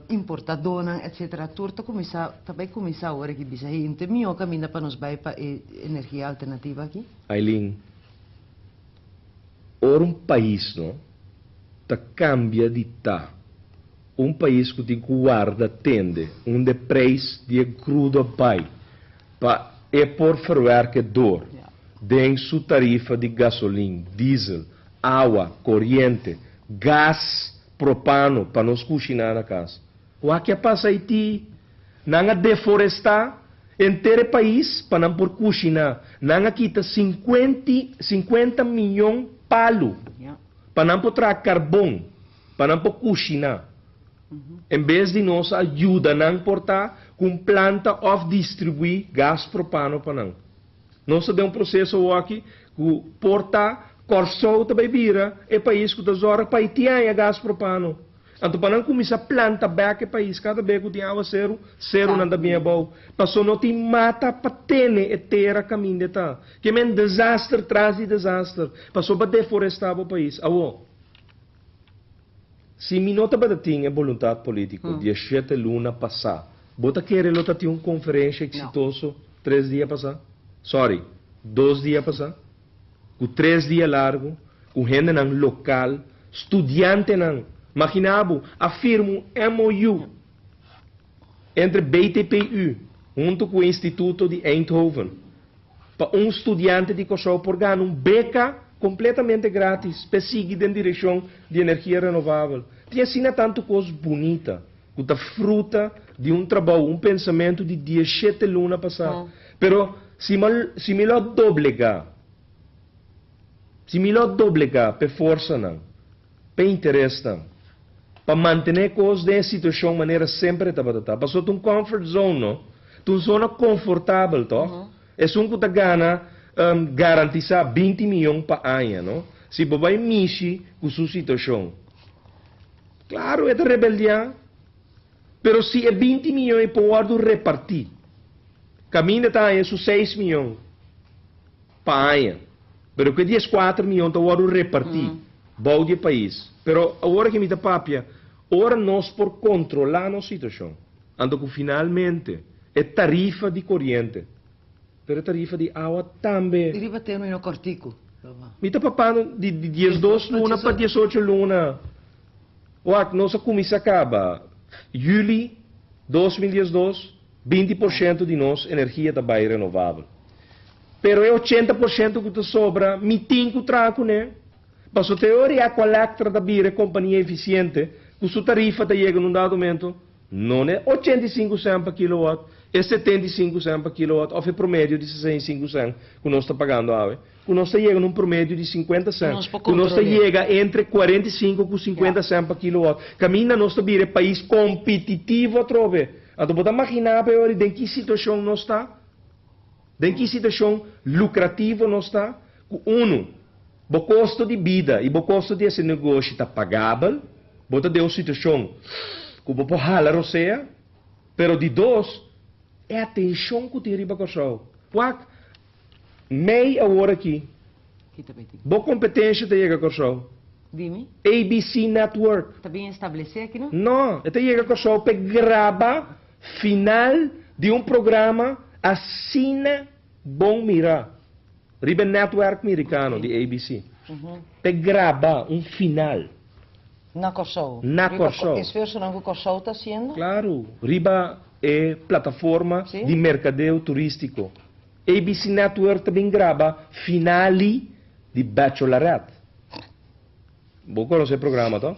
importadónan, etcétera. Tur ta kuminsá, ta bai kuminsá awor aki bisa, hey, no ta e mihó kaminda pa nos bai pa e energia alternativa aki? Eileen, ora un pais no ta kambia di ta un pais ku tin ku warda tende unda e preis di e krudo a bai pa e por verwerk e dor den su tarifa di gasolin, diesel, awa, koriente, gas, propano pa nos kushiná na kas. Wak a pasa Haití? Nan a deforestá henter e pais pa nan por kushiná. Nan a kita sinkuenti, 50 miyon palu pa nan por traha karbon, pa nan por kushiná. En bes di nos a yuda nan por ta ku un planta òf distribuí gas propano pa nan. Nos ta den un proseso awoki ku por ta Kòrsou ta bai bira e pais ku ta zòrg pa Haití haña gas propano. Anto pa nan kuminsá planta bèk e pais kada bes ku tin awaseru, serunan ta bin abou. Paso no tin mata pa tene e tera kaminda e ta. Ke men desaster tras di desaster. Paso bo a deforestá bo pais. Awor, si mi no tabata tin e boluntat polítiko 17 luna pasá, bo ta kere lo ta tin un konferensha eksitoso 3 dia pasá? Sorry, 2 dia pasá? Ku 3 dia largu, ku hendenan lokal, studiantenan. Maginá bo, a firma un MOU entre BTPU huntu ku e Instituto di Eindhoven pa un studiante di Kòrsou por gana un beka kompletamente grátis p'e sigui den direkshon di energia renovabel. Tin asina tantu kos bunita ku ta fruta di un trabou, un pensamentu di 17 luna pasá. Pero si si mi lo a doblegá, si mi lo a doblegá p'e forsanan, p'e interesnan, pa mantené kos den e situashon manera semper e tabata ta. Pasobra ta un comfort zone, no? Ta un zona konfortabel, tòg? Esun ku ta gana garantisá 20 miyon pa aña, no? Si bo bai mishi ku su situashon, klaro e ta rebeldiá. Pero si e 20 miyon ei por wòrdu repartí, kaminda ta haña su 6 miyon pa aña, pero ku e 14 miyon ta wòrdu repartí bou di e pais. Pero awor aki mi ta papia, ora nos por kontrolá nos situashon, anto ku finalmente e tarifa di koriente, pero e tarifa di awa tambe. I riba término kòrtiku. Mi ta papando di 12 luna pa 18 luna. Wak, nos a kuminsá kaba yüli 2012, 20% di nos energia ta bai renovabel. Pero e 80% ku ta sobra, mi tin ku traha kuné. Pasobra te ora e Aqualectra ta bira e kompania efisiente, ku su tarifa ta yega na un dado momento, no na e 85 sènt pa kilowatt, e 75 sènt pa kilowatt òf e promedio di 65 sènt ku nos ta pagando awe, ku nos ta yega na un promedio di 50 sènt, Nos por ku nos ta kontrol'é. yega entre 45 ku 50 sènt pa kilowatt. Kaminda nos ta bira e pais kompetitivo atrobe. Anto bo ta maginá pa e ora den ki situashon nos ta? Den ki situashon lukrativo nos ta, ku unu, bo kosto di bida i bo kosto di hasi negoshi ta pagabel, bo ta den un situashon ku bo por hala rosea, pero di dos, e atenshon ku tin riba Kòrsou. Wak, mei awor aki, bo kompetensha ta yega Kòrsou. Dimi. ABC Network. Ta bin establesé aki no? No, e ta yega Kòrsou p'e graba final di un programa asina bon mirá riba e netwerk mirikano di ABC. P'e graba un final. Na Kòrsou. Na Kòrsou. Riba esfuersonan ku Kòrsou ta hasiendo? Klaru, riba e plataforma di merkadeo turístiko. ABC Network ta bin graba finali di Bachelorette. Bo konosé e programa to?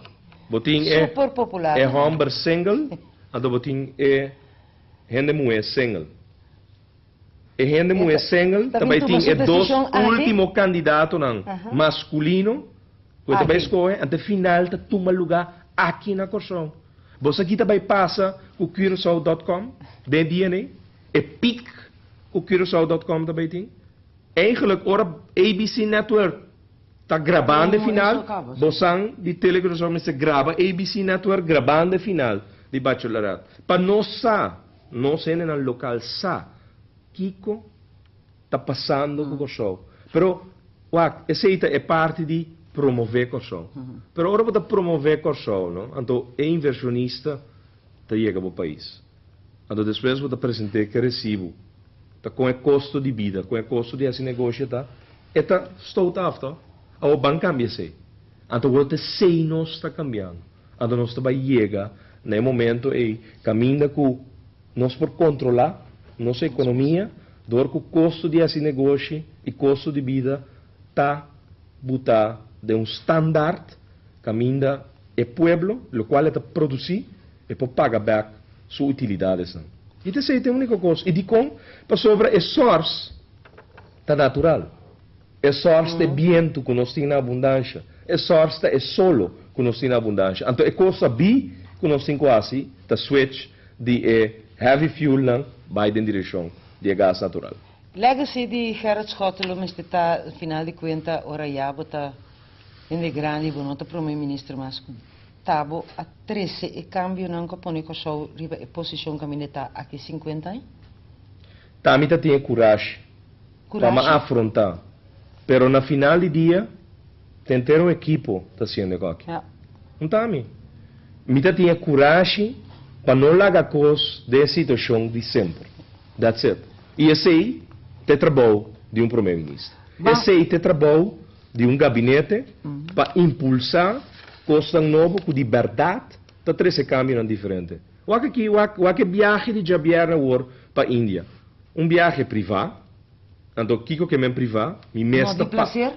Bo tin e Super popular. e hòmber single, anto bo tin e hende muhé single. E hende muhé single Ta ta bin bai tuma tin su e dos desishon aki. último kandidatonan maskulino ku e ta bai Aki. skohe, anto e final ta tuma lugá aki na Kòrsou. Bo sa ki ta bai pasa ku Curaçao dot com den e dia nei? E pik ku Curaçao dot com ta bai tin? Eigenlijk ora ABC Network ta grabando e final, bosan di Tele Curaçao mester graba ABC Network grabando e final di Bachelorette. Pa nos sa, nos hendenan lokal sa kiko ta pasando ku Kòrsou. Pero wak, esei ta e parti di promové Kòrsou. Pero ora bo ta promové Kòrsou, no, anto e invershonista ta yega bo pais. Anto despues bo ta present'é ke resibu ta kon e kosto di bida, kon e kosto di hasi negoshi ta, e ta stoot af to. Awor ban kambia esei. Anto awor ta esei nos ta kambiando. Anto nos ta bai yega na e momento ei kaminda ku nos por kontrolá nos ekonomia dor ku kosto di hasi negoshi i kosto di bida ta butá den un standaard kaminda e pueblo, lokual e ta produsí, e por paga bek su utilidadesnan. I ta esei ta e úniko kos. I dikon? Pasobra e sòrs ta natural. E sòrs ta e bientu ku nos tin na abundansha. E sòrs ta e solo ku nos tin na abundansha. Anto e kos sabí ku nos tin ku hasi ta switch di e heavy fuelnan bai den direkshon di e gas natural. Legacy di Gerrit Schotte lo mester ta final di kuenta ora ya bo ta hende grandi, bo no ta prome minister mas ku Ta bo a trese e kambionan ku a pone Kòrsou riba e posishon kaminda e ta aki 50 aña? Ta mi ta tin e kurashi pa mi afrontá, pero na final di dia ta henter un ekipo ta hasiendo e kòki. Un ta mi. Mi ta tin e kurashi pa no laga kos den e situashon di semper. That's it. I esei ta e trabou di un prome minister. Esei ta e trabou di un gabinete pa impulsá kosnan nobo ku di bèrdat ta trese kambionan diferente. Wak aki, wak, wak e biahe di djabièrnè awor pa India. Un biahe privá, anto kiko ke men privá? Mi mes No ta di pa. plaser?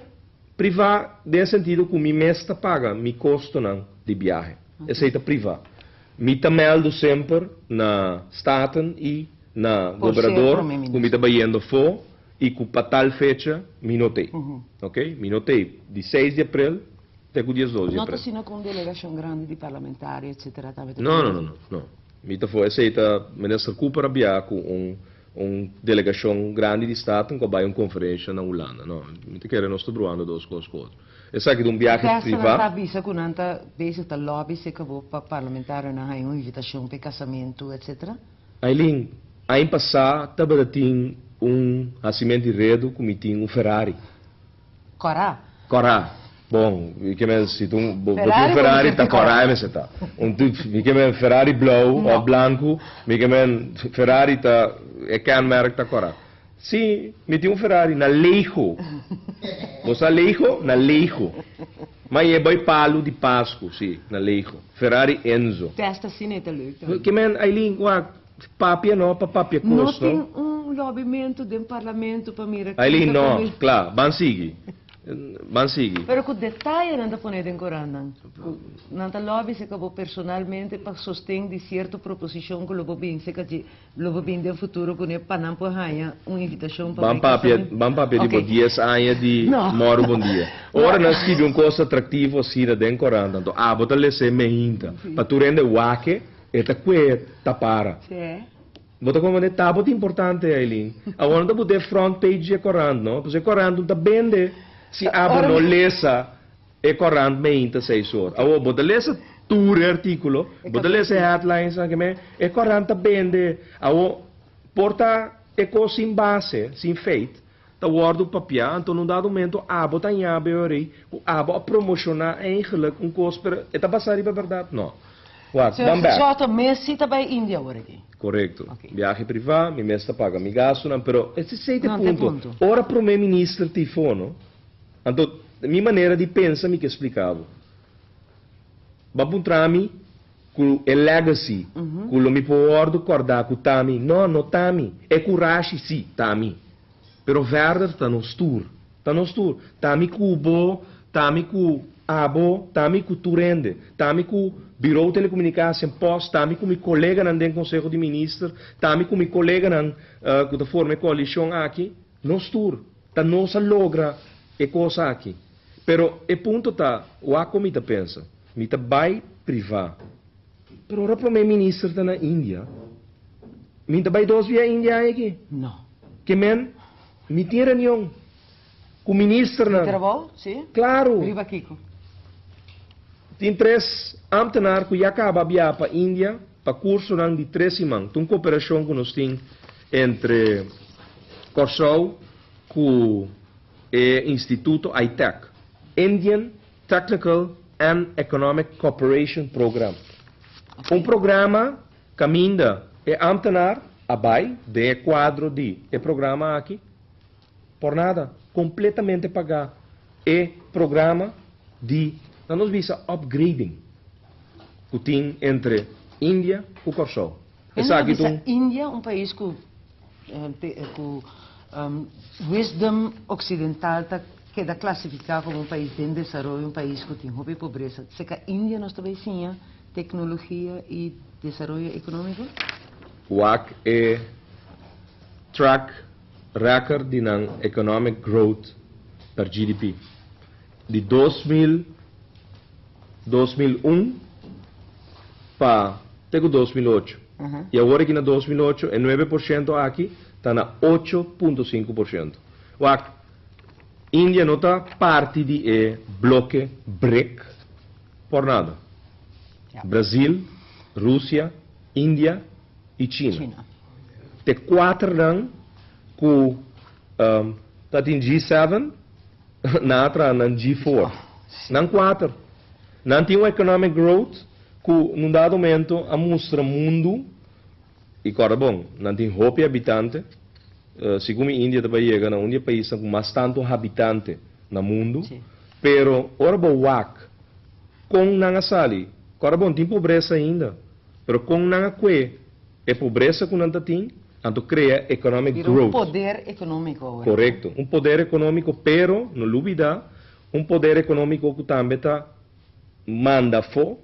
Privá den e sentido ku mi mes ta paga mi kostonan di biahe. Esei ta privá. Mi ta mèldu semper na Staten i na Por ser Gobernador Prome ku mi ta Minister. bayendo afó I ku pa tal fecha mi no tei. Ok? Mi no tei di seis di aprel te ku 12 di No ta aprel. asina ku un delegashon grandi di parlamentario etcetera tambe ta No, no, pidi? no, no, no. Mi ta for esei ta Minister Cooper a bia ku un un delegashon grandi di Staten ku a bai un konferensha na Hulanda. No, mi ta kere nos ta bruando dos kos ku otro. Esaki ta un biahe Testa nan ta privá. bisa ku nan ta bezig ta lobby serka bo pa parlamentarionan haña un invitashon pa e kasamentu etcetera? Aileen, aña pasá tabata tin un hasimentu di redu ku mi tin un Ferrari. Kòrá. Kòrá. Bon, mi ke men si ta un, bo tin un Ferrari bo Ferrari mester ta tin kòrá. kòrá e mester ta. Un ti, mi ke men Ferrari blou No. òf blanku, mi ke men Ferrari ta, e kenmerk ta kòrá. Sí, mi tin un Ferrari na Lego. Bo sa Lego? Na Lego. Ma e bai palu di Pasku, sí, na Lego. Ferrari Enzo. Test asina e ta leuk tambe. Ke men, Aileen, wak, papia no pa papia No kos, no. tin un lobbymentu den parlamento pa mira ken Aileen, ta no, come. kla, ban sigui. Ban sigui. Pero ku detaye nan ta pone den korantnan. Ku nan ta lobby serka bo personalmente pa sosten di sierto proposishon ku lo bo bin serka dje. Lo bo bin den futuro kuné pa nan por haña un invitashon pa Ban bai papia, kasamentu? ban papia di bo Oké. dies aña di No. mòru bon dia. Ora nan skibi un kos atraktivo asina den korant, anto abo ta les'é meinta. Pa tur hende wak-e, e ta kue ta para. Sí. Bo ta comprende? Tabata importante, Eileen. Awor no ta pone front page e corant, no? Pasobra e corant no ta bende si abo no lesa e corant mainta 6 or. Awor, bo ta lesa tur articulo, bo ta lesa headlines, ke men, e corant ta bende. Awor, por ta e cos sin base, sin feit, ta wordo papia, anto num dado momento abo ta nhabe ori, ku abo a promociona eigenlijk un cos, pero e ta basa riba berdad? No. Wak, dan back. Schotte, Messi ta bay India awor aki. Correcto. Viaje priva, mi mes ta paga mi gasto, pero esey ta No, te punto. punto. Ora prome minister tifono, anto mi manera di pensa mi ke splica bo. Bo a puntra mi ku e legacy, ku lo mi por corda ku ta mi. No, no ta mi. E curashi si, ta mi. Pero verder ta nos tur. Ta nos tur. Ta mi ku bo, ta mi ku abo, ta mi ku tur hende. Ta mi ku Bureau Telecomunicatie en Post, ta mi ku mi coleganan den Conseho di Minister, ta mi ku mi coleganan ku ta forma coalicion aki. Nos tur. Ta nos a logra e cos aki. Pero e punto ta, wak mi ta pensa, mi ta bay priva. Pero ora prome minister ta na India. Mi ta bay dos via India aki. No. Ke men, mi tin reunion ku minister nan. Trabou, si? Claro. Riba kiko. Tin tres ambtenaar ku ya caba bia pa India pa curso nan di 3 siman. Un cooperacion ku nos tin entre Kòrsou ku e Instituto ITEC, Indian Technical and Economic Cooperation Program. Un programa kaminda e ambtenaar a bai den cuadro di e programa aki por nada, completamente paga e programa di na nos bisa upgrading ku tin entre India ku Kòrsou. Esaki tu India, un pais ku wisdom occidental ta keda clasifica como un pais den desaroyo, un pais ku tin hopi pobresa. Serka India nos tambe siña tecnologia y desaroyo economico? Wak e track record di nan economic growth per GDP. Di 2000, 2001 pa te 2008. Y awor aki na 2008, e 9% aki ta na 8,5%. Wak, India no ta parti di e bloke BRIC por nada. Brasil, Rusia, India y China. China. Te cuater nan ku ta tin G7 na atra nan G4. Nan cuater. Nan tin un economic growth ku num dado momento a mustra mundo y corda bon, nan tin hopi habitante. Segun India tambe yega na un pais ku mas tanto habitante na mundo. Pero ora bo wak kon nan a sali, corda bon, tin pobresa ainda. Pero kon nan a kue e pobresa ku nan tin, anto crea economic Bira un growth. Poder economico awor. Correcto. Un poder economico, pero, no lubida, un poder economico ku tambe ta manda afo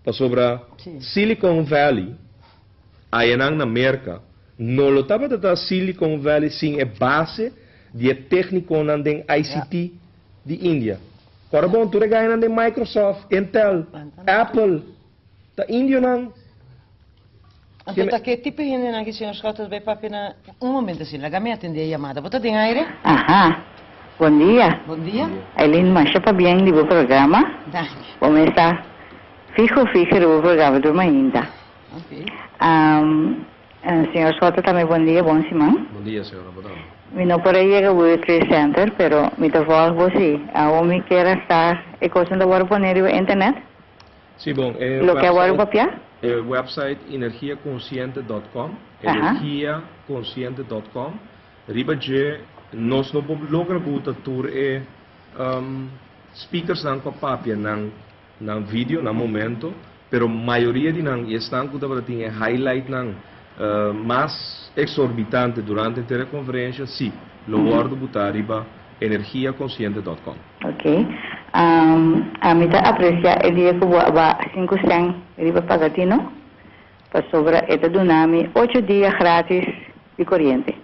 pasobra Silicon Valley, ayanan na Merca, no lo tabata ta Silicon Valley sin e base di e tecniconan den ICT di India. Ora bon, tur e den Microsoft, Intel, Apple, ta indionan. Anto, ta ki tipo di hende aki, señor Schotte, bay papia na un momento asina, laga mi atende e yamada. Bo ta den aire? Aha. Bon dia. Bon dia. Eileen, masha pabien di bo programa. Dank je. Cuminsa fiho fiho di bo programa tur mainta. Señor Schotte, tambe bon dia, bon siman. Bon dia, señora. Bon dia. Mi no por yega World Trade Center, pero mi ta volg bo si. Awor mi kier sa e cos ta wordo pone riba internet. Si, bon. Loke awor papia? E website energiaconsciente.com, energiaconsciente.com. Riba dje nos no por logra buta tur e speakers nan ku papia nan nan video na momento, pero mayoria di nan esnan ku tabata tin e highlight nan mas exorbitante durante e conferencia, si, lo wordo buta riba energiaconsciente.com. Ok. Ami ta aprecia e dia ku bo 5 cent riba Pagatino, pasobra e ta duna mi 8 dia gratis di coriente.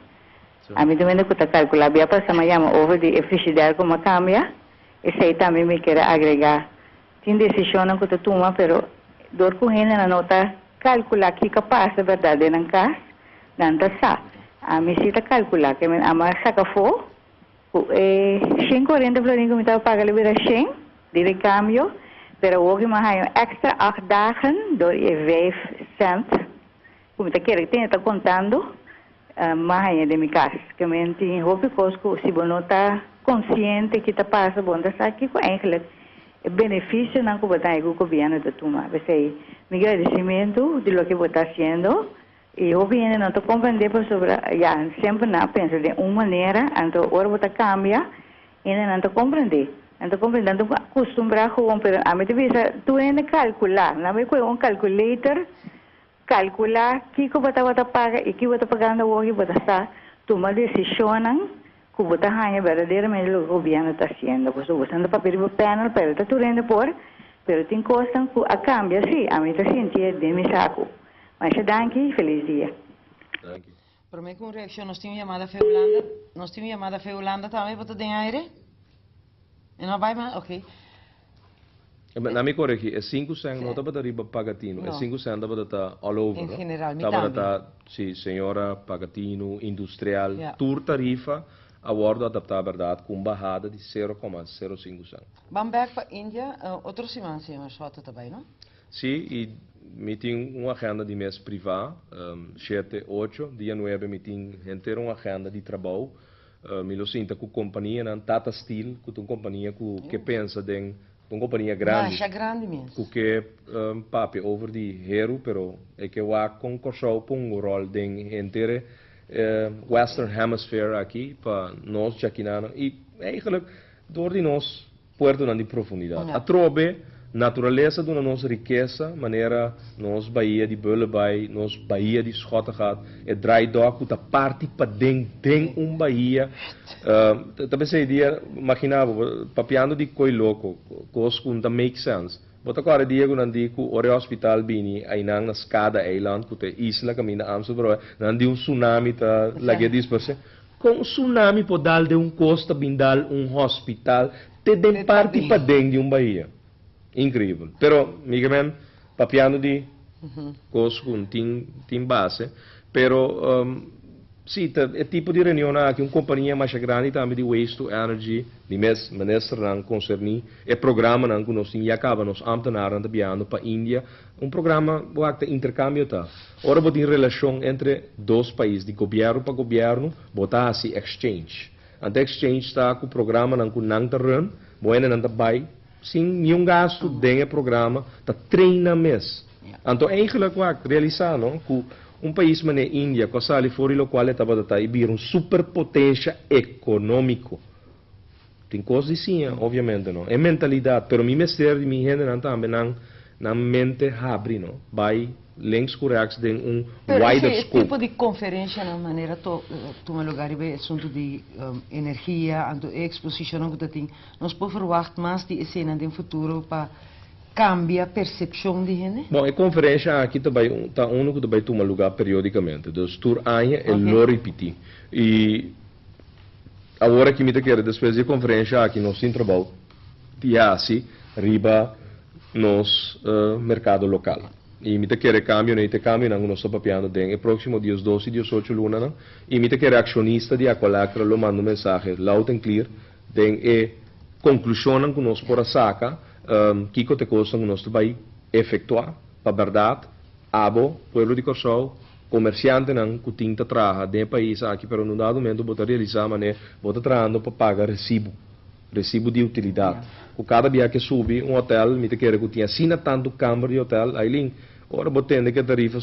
Ami tambe ku ta calcula bia pasa mi a yama over di e frigidaire cu a cambia, esey tambe mi kier agrega. Tin decision ku ta tuma, pero dor ku hende no ta. kalkulá kiko a pasa bèrdat den nan kas, nan ta sa. Ami si ta kalkulá ke men ama saka afó ku e 140 florin ku mi tabata paga lo bira 100 di rekambio, pero awor ku mi a haña un èkstra 8 dagen dor e 5 cent ku mi ta kere tene ta kontando, m'a haña den mi kas. Ke men tin hopi kos ku si bo no ta konsiente ki ta pasa, bo no ta sa kiko eigenlijk e benefisionan ku bo ta haña ku gobièrnu ta tuma. P'esei mi gradisimentu di loke bo ta hasiendo i hopi hende no ta komprendé pasobra ya semper nan a pensa den un manera, anto ora bo ta kambia hende nan ta komprendé. Nan ta komprendé, nan ta akustumbrá gewoon, pero ami ta bisa tur hende kalkulá, nan bai kohe un calculator, kalkulá kiko bo tabata paga i kiko bo ta pagando awor i bo ta sa tuma desishonnan ku bo ta haña berdaderamente loke gobièrnu ta hasiendo. Pasobra bo ta papia riba panel, pero ta tur hende por, pero tin kosnan ku a kambia sí, ami ta sintié den mi saku. Masha danki, felis dia. Danki. Promé ku un reakshon, nos tin un yamada fe Hulanda. Nos tin un yamada fe Hulanda tambe, bo ta den aire? E no bai mas? Ok. Na mi koregí, e 5 cent no tabata riba Pagatino, e 5 cent tabata ta all over, En no? general, mi Tabata tambe. ta, si, señora Pagatino, industrial, tur tarifa a wòrdu adaptá, bèrdat, ku un bahada di 0,05 cent. Ban bèk pa India, otro siman, señor Schotte, tambe, no? Si, i mi tin un agenda di mes privá, 7, 8, dia 9 mi tin henter un agenda di trabou. Mi lo sinta ku kompanianan Tata Steel, ku ta un kompania ku pensa den un kompania grandi. Masha grandi mes. Ku ke papia over di heru, pero e ke wak kon Kòrsou pon un ròl den henter Western Hemisphere aki pa nos djakinano i eigenlijk dor di nos puertonan di profundidat. Atrobe, naturalesa duna nos rikesa, manera nos bahia di Bullenbaai, nos bahia di Schottegat, e dry dock ku ta parti paden den un bahia. Tambe e dia, imaginá bo, papiando di koi loko, kos ku ta make sense. Bo ta kòrda dia ku nan di ku ora e hospital bini einan na Skada Eiland, ku ta isla kaminda Amstelbroe, nan di un tsunami ta lag'é dispersé. Kon tsunami por dal den un kosta bin dal un hospital te den parti paden di un bahia. Inkreibel. Pero, mi ke men, papiando di kos ku tin base, pero si, ta e tipo di reunion aki, un kompania mas grandi tambe di waste to energy, di mes ministernan konserní, e programanan ku nos tin ya kaba nos ambtenaren ta biahando pa India, un programa bo ta interkambio ta. Ora bo tin relashon entre dos pais, di gobièrnu pa gobièrnu, bo ta hasi exchange. Anto exchange ta ku programanan ku nan ta run, bo nan ta bai, sin ningun gastu den e programa, ta train mes. Anto eigenlijk wak realisá, no, ku un pais manera India, ku a sali for di lokual tabata ta i bira un superpotensia ekonómiko. Tin kos di siña, obviamente, no. E mentalidat, pero mi mester di mi hendenan tambe nan mente habri, no. Bai links ku rechts den un Pero wider ese scope. Tipo di konferensia na manera to, tuma lugá riba asuntu di energia, anto eksposishon ku tin, nos por verwacht mas di esena den futuro pa kambia persepshon di hende? Bon, e konferensia aki tambe ta un ku tambe tuma lugá periódikamente. Dus tur aña e lo ripití. I awor aki mi ta kere despues di e konferensia aki nos tin trabou di hasi riba nos merkado lokal. I mi ta kere kambio, no te kambio nan nos ta papiando den e próksimo 12 i 18 lunanan. I mi ta kere akshonista di Aqualectra lo manda un mensahe loud and clear den e konklushonnan ku nos por a saka, kiko te kos ku nos ta bai efektuá pa bèrdat abo, pueblo di Kòrsou, komersiantenan ku tin ta traha den e pais aki, pero na un dado momento bo ta realisá manera bo ta trahando pa paga resibo, resibo di utilidat. Ku kada bia ku subi un hotel, mi ta kere ku tin asina tantu kamber di hotel, Aileen, ora bo tende ku tarifa,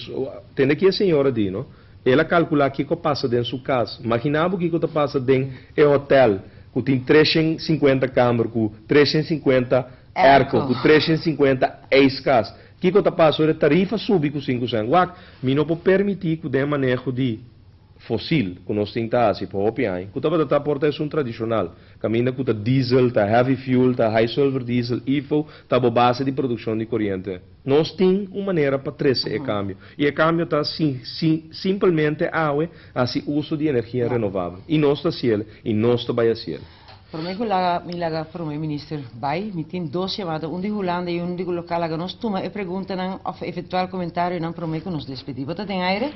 tende ku e señora di, no? El a kalkulá kiko pasa den su kas. Imaginá bo kiko ta pasa den e hotel, ku tin 350 kamber, ku 350 airco, ku 350 ijskast. Kiko ta pasa, ora tarifa subi ku 5 cent. Wak, mi no por permití ku den maneho di fosil, ku nos tin ta hasi pa hopi aña, ku tabata ta por ta un tradishonal. Kaminda ku ta diesel, ta heavy fuel, ta high sulfur diesel, IFO, ta bo base di produkshon di koriente. Nos tin un manera pa trese e kambio. I e kambio ta simplemente awe hasi uso di energia renovabel. I nos ta hasié, i nos ta bai hasié. Promé ku laga mi laga Promé Minister bai, mi tin dos yamada, un di Hulanda i un di lokal. Laga nos tuma e preguntanan òf eventual komentarionan promé ku nos despedí. Bo ta den aire?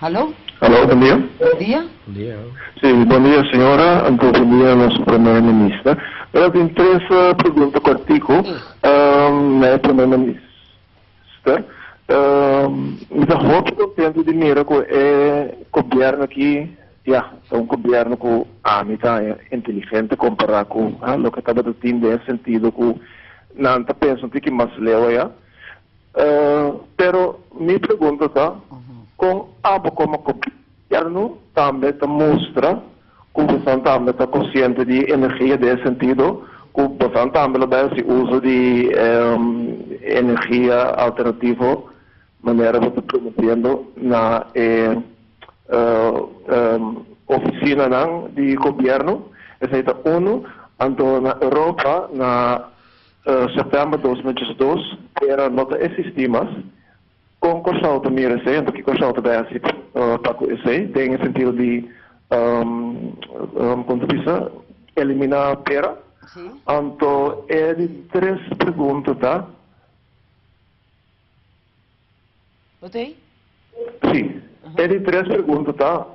Hallo? Hallo, bon dia. Bon dia. Bon dia. Sí, bon dia señora, anto bon dia nos Promé Minister. Mi ta tin tres pregunta kòrtiku na e Promé Minister. Mi ta hopi kontentu di mira ku e gobièrnu aki, ya, ta un gobièrnu ku ami ta haña inteligente kompará ku loke tabata tin den e sentido ku nan ta pensa un tiki mas leu aya. Pero mi pregunta ta, kon abo komo gobièrnu tambe ta mustra ku bosan tambe ta konsiente di energia den e sentido ku bosan tambe lo bai hasi uso di energia alternativo manera bo ta promoviendo na e ofisinanan di gobièrnu? Esei ta unu. Anto na Europa na Sèptèmber 2012 era no ta eksistí mas. Kon Kòrsou ta mira esei? Anto ki Kòrsou ta bai hasi pa ku esei den e sentido di kon ta bisa eliminá pera? Anto e di tres pregunta ta. Bo ta ei? Sí. E di tres pregunta ta,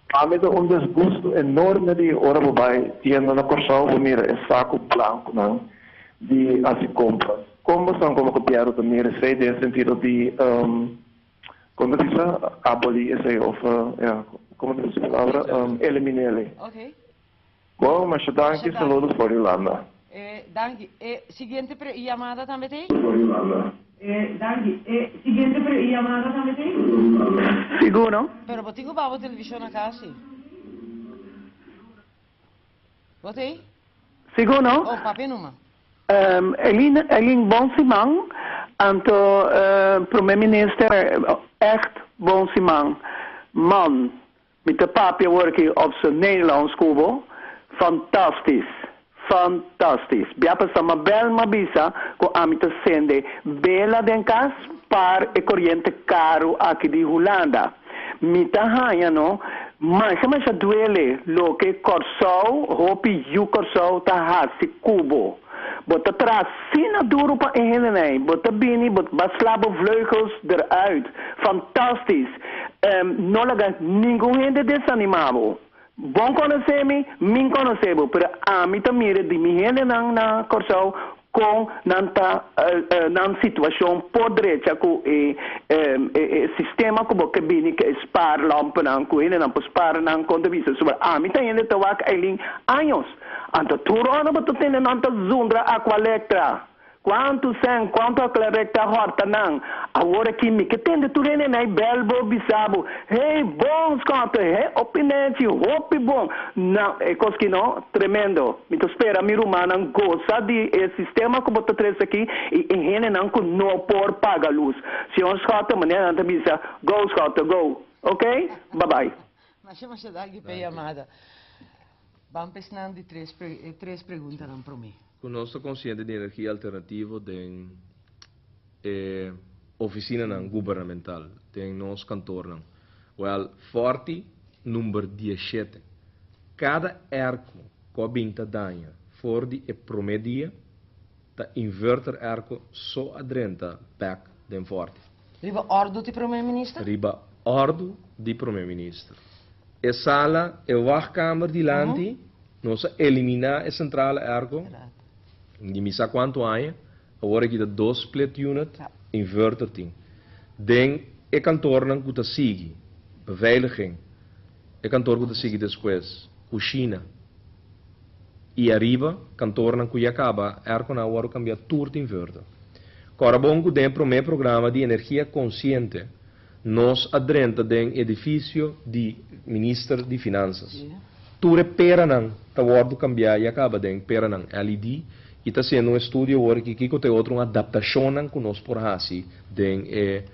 Pa mi ta un desgusto enorme di ora bo bai tienda na Kòrsou bo mira e saku blankunan di hasi kompras. Kon bo san komo gobièrnu ta mira esei den e sentido di, kon ta bisa, abolí esei òf, ya, komo ta bisa e palabra, elimin'é. Bon, masha danki, saludos for Hulanda. Danki. E siguiente yamada tambe ta ei? For Hulanda. Danki. E siguiente yamada tambe ta ei? Sigur no. Pero bo tin ku baha bo televishon na kas si. Bo ta ei? Sigur no. Oh, papia numa. Elin, Elin bon siman. Anto Prome Minister echt bon siman. Man. Mi ta papia awor aki op z'n Nederlands ku bo. Fantastisch! Fantastisch! Bia pasa ma bel ma bisa ku ami ta sende bela den kas par e koriente karu aki di Hulanda. Mi ta haña no masha masha duele loke Kòrsou, hopi yu Kòrsou ta hasi ku bo. Bo ta traha asina duru pa e hendenei. Bo ta bini, bo ba sla bo vleugels eruit. Fantastisch! No laga ningun hende desanima bo. Bon konosé mi, min konosé bo, pero ami ta mira di mi hendenan na Kòrsou kon nan ta nan situashon por drecha ku e e sistema ku bo ke bini ku e spaarlampennan ku hendenan por spar nan kon ta bisa. Sobra ami ta hende ta wak Eileen años. Anto tur ora bo ta tende nan ta zundra Aqualectra. Kuantu sèn, kuantu Aqualectra hòrta nan. Awor aki mi ke tende tur hende na e bèl bo bisa bo, Hey, bon Schotte, hey Opinechi, hopi bon. Na, e kos ki no, tremendo. Mi ta spera mi rumannan gosa di e sistema ku bo ta trese aki i e hendenan ku no por paga lus. Señor Schotte, manera nan ta bisa, go Schotte, go. Oké? Babay. Masha masha danki p'e yamada. Ban pa esnan di tres e tres preguntanan promé. Ku nos ta konsiente di energia alternativo den e ofisinanan gubernamental, den nos kantornan. Wèl, Fòrti number dieshete, kada èrko ku a bin ta daña for di e promé dia, ta inverter èrko so a drenta bèk den Fòrti. Riba òrdu di Promé Minister? Riba òrdu di Promé Minister. E sala, e wachtkamer dilanti, nos a eliminá e sentrale airco di mi sa kuantu aña, awor aki ta dos split unit inverter tin. Den e kantornan ku ta sigui, beveiliging, e kantor ku ta sigui despues, kushina, i ariba, kantornan ku ya kaba, airconan a wòrdu kambiá tur ta inverter. Kòrda bon ku den e promé programa di energia konsiente, Nos a drenta den edifisio di Minister di Finansas. Tur e peranan ta wòrdu kambiá i a kaba den peranan LED i ta hasiendo un estudio awor aki kiko ta e otro un adaptashonnan ku nos por hasi den e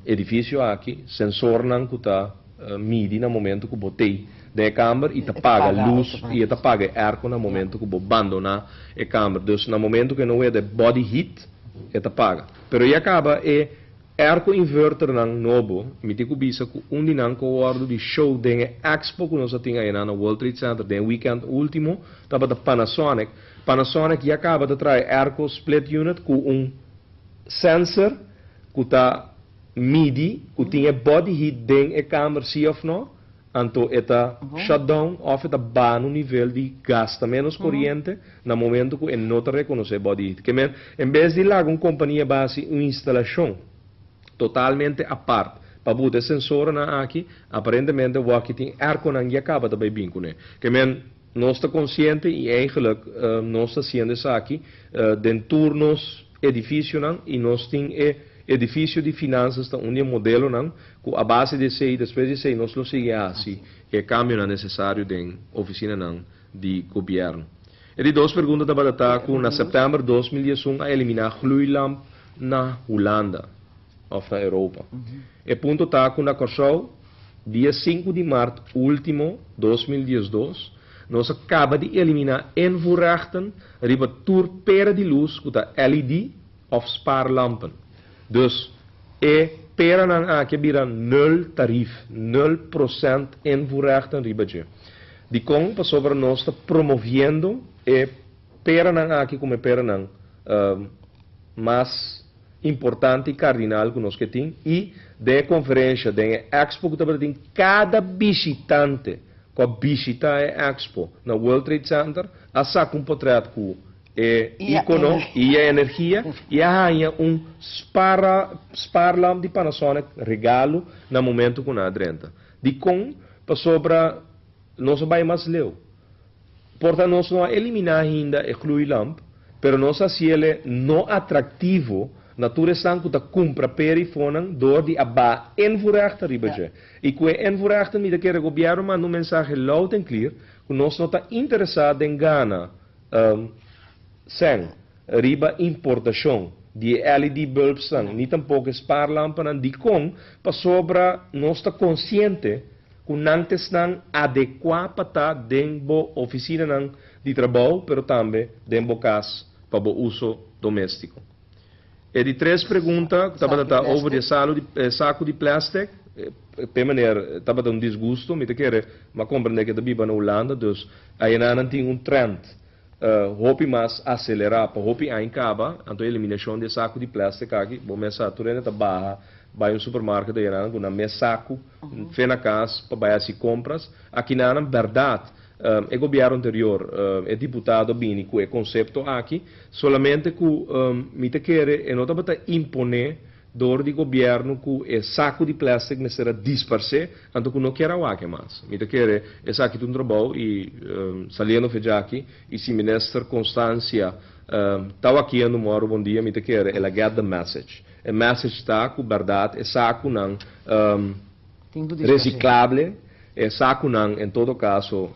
edifisio aki, sensornan ku ta midi na momento ku bo tei den e kamber i ta paga lus i e ta paga e airco na momento ku bo bandoná e kamber. Dus na momento ku e no wede body heat e ta paga. Pero ya kaba e. Airco inverter nan nobo, mi tin ku bisa ku un di nan ku wòrdu di show den e expo ku nos a tin na World Trade Center den weekend último, tabata Panasonic. Panasonic ya kaba di traha airco split unit ku un sensor ku ta midi ku tin body heat den e kamer si òf no, anto e ta shutdown òf e ta baha un nivel di gasta menos koriente na momento ku e no ta rekonosé body heat. Ke men, en bes di laga un kompania base un instalashon totalmente apart pa buta sensor nan aki, aparentemente wak tin airco nan ya kaba tambe bin kuné. Ke men, nos ta konsiente i eigenlijk nos ta hasiendo esaki den tur nos edifisionan i nos tin e edifisio di finansa ta un modelonan ku a base di esei, despues di esei nos lo sigui hasi e kambionan nesesario den ofisinanan di gobièrnu. E di dos pregunta tabata ku na sèptèmber 2011 a eliminá gloeilamp na Hulanda òf na Europa. E punto ta ku na Kòrsou, dia 5 di mart último 2012, nos a kaba di eliminá invoerrechten riba tur pera di lus ku ta LED òf spaarlampen. Dus e peranan aki bira nul tarief, 0% invoerrechten riba dje. Di kon pasobra nos ta promoviendo e peranan aki komo peranan mas importante i kardinal ku nos ke tin i den konferensia, den expo ku tin kada bishitante ku a bishitá e expo na World Trade Center a saka un portrèt ku e ikono i e energia i a haña un spaarlamp di Panasonic regalo na momento ku nan a drenta. Di kon pasobra nos a bai mas leu. Porta nos no a eliminá ainda e gloeilamp, pero nos a hasié no atraktivo na tur esnan ku ta kumpra perifonan dor di a baha invoerrechten riba dje. I ku e invoerrechten mi ta kere gobièrnu manda un mensahe loud and clear ku nos no ta interesá den gana sèn riba importashon di LED bulbs ni tampoko spaarlampen di kon pasobra nos ta konsiente ku nan ta esnan adekuá pa ta den bo ofisinanan di trabou, pero tambe den bo kas pa bo uso doméstiko. E di tres pregunta, tabata over di saku di plastic, pe manera tabata un disgusto, mi ta kere, m'a komprondé ku ta biba na Hulanda, dus einan tin un trend hopi mas aselerá pa hopi aña kaba, anto eliminashon di saku di plastic aki, bo mes sa tur ta baha bai un supermarket einan ku nan mes saku, fe na kas pa bai hasi kompras. Aki nan berdat, e gobièrnu anterior, e diputado bini ku e konsepto aki, solamente ku mi ta kere e no tabata imponé dor di gobièrnu ku e saku di plastic mester a disparsé, anto ku no ke wak mas. Mi ta kere esaki ta un trabou i saliendo for di aki i si minister Constancia ta aki no moro bon dia, mi ta kere el a get the message. E message ta ku berdat e sakunan resiklabel, e sakunan en todo kaso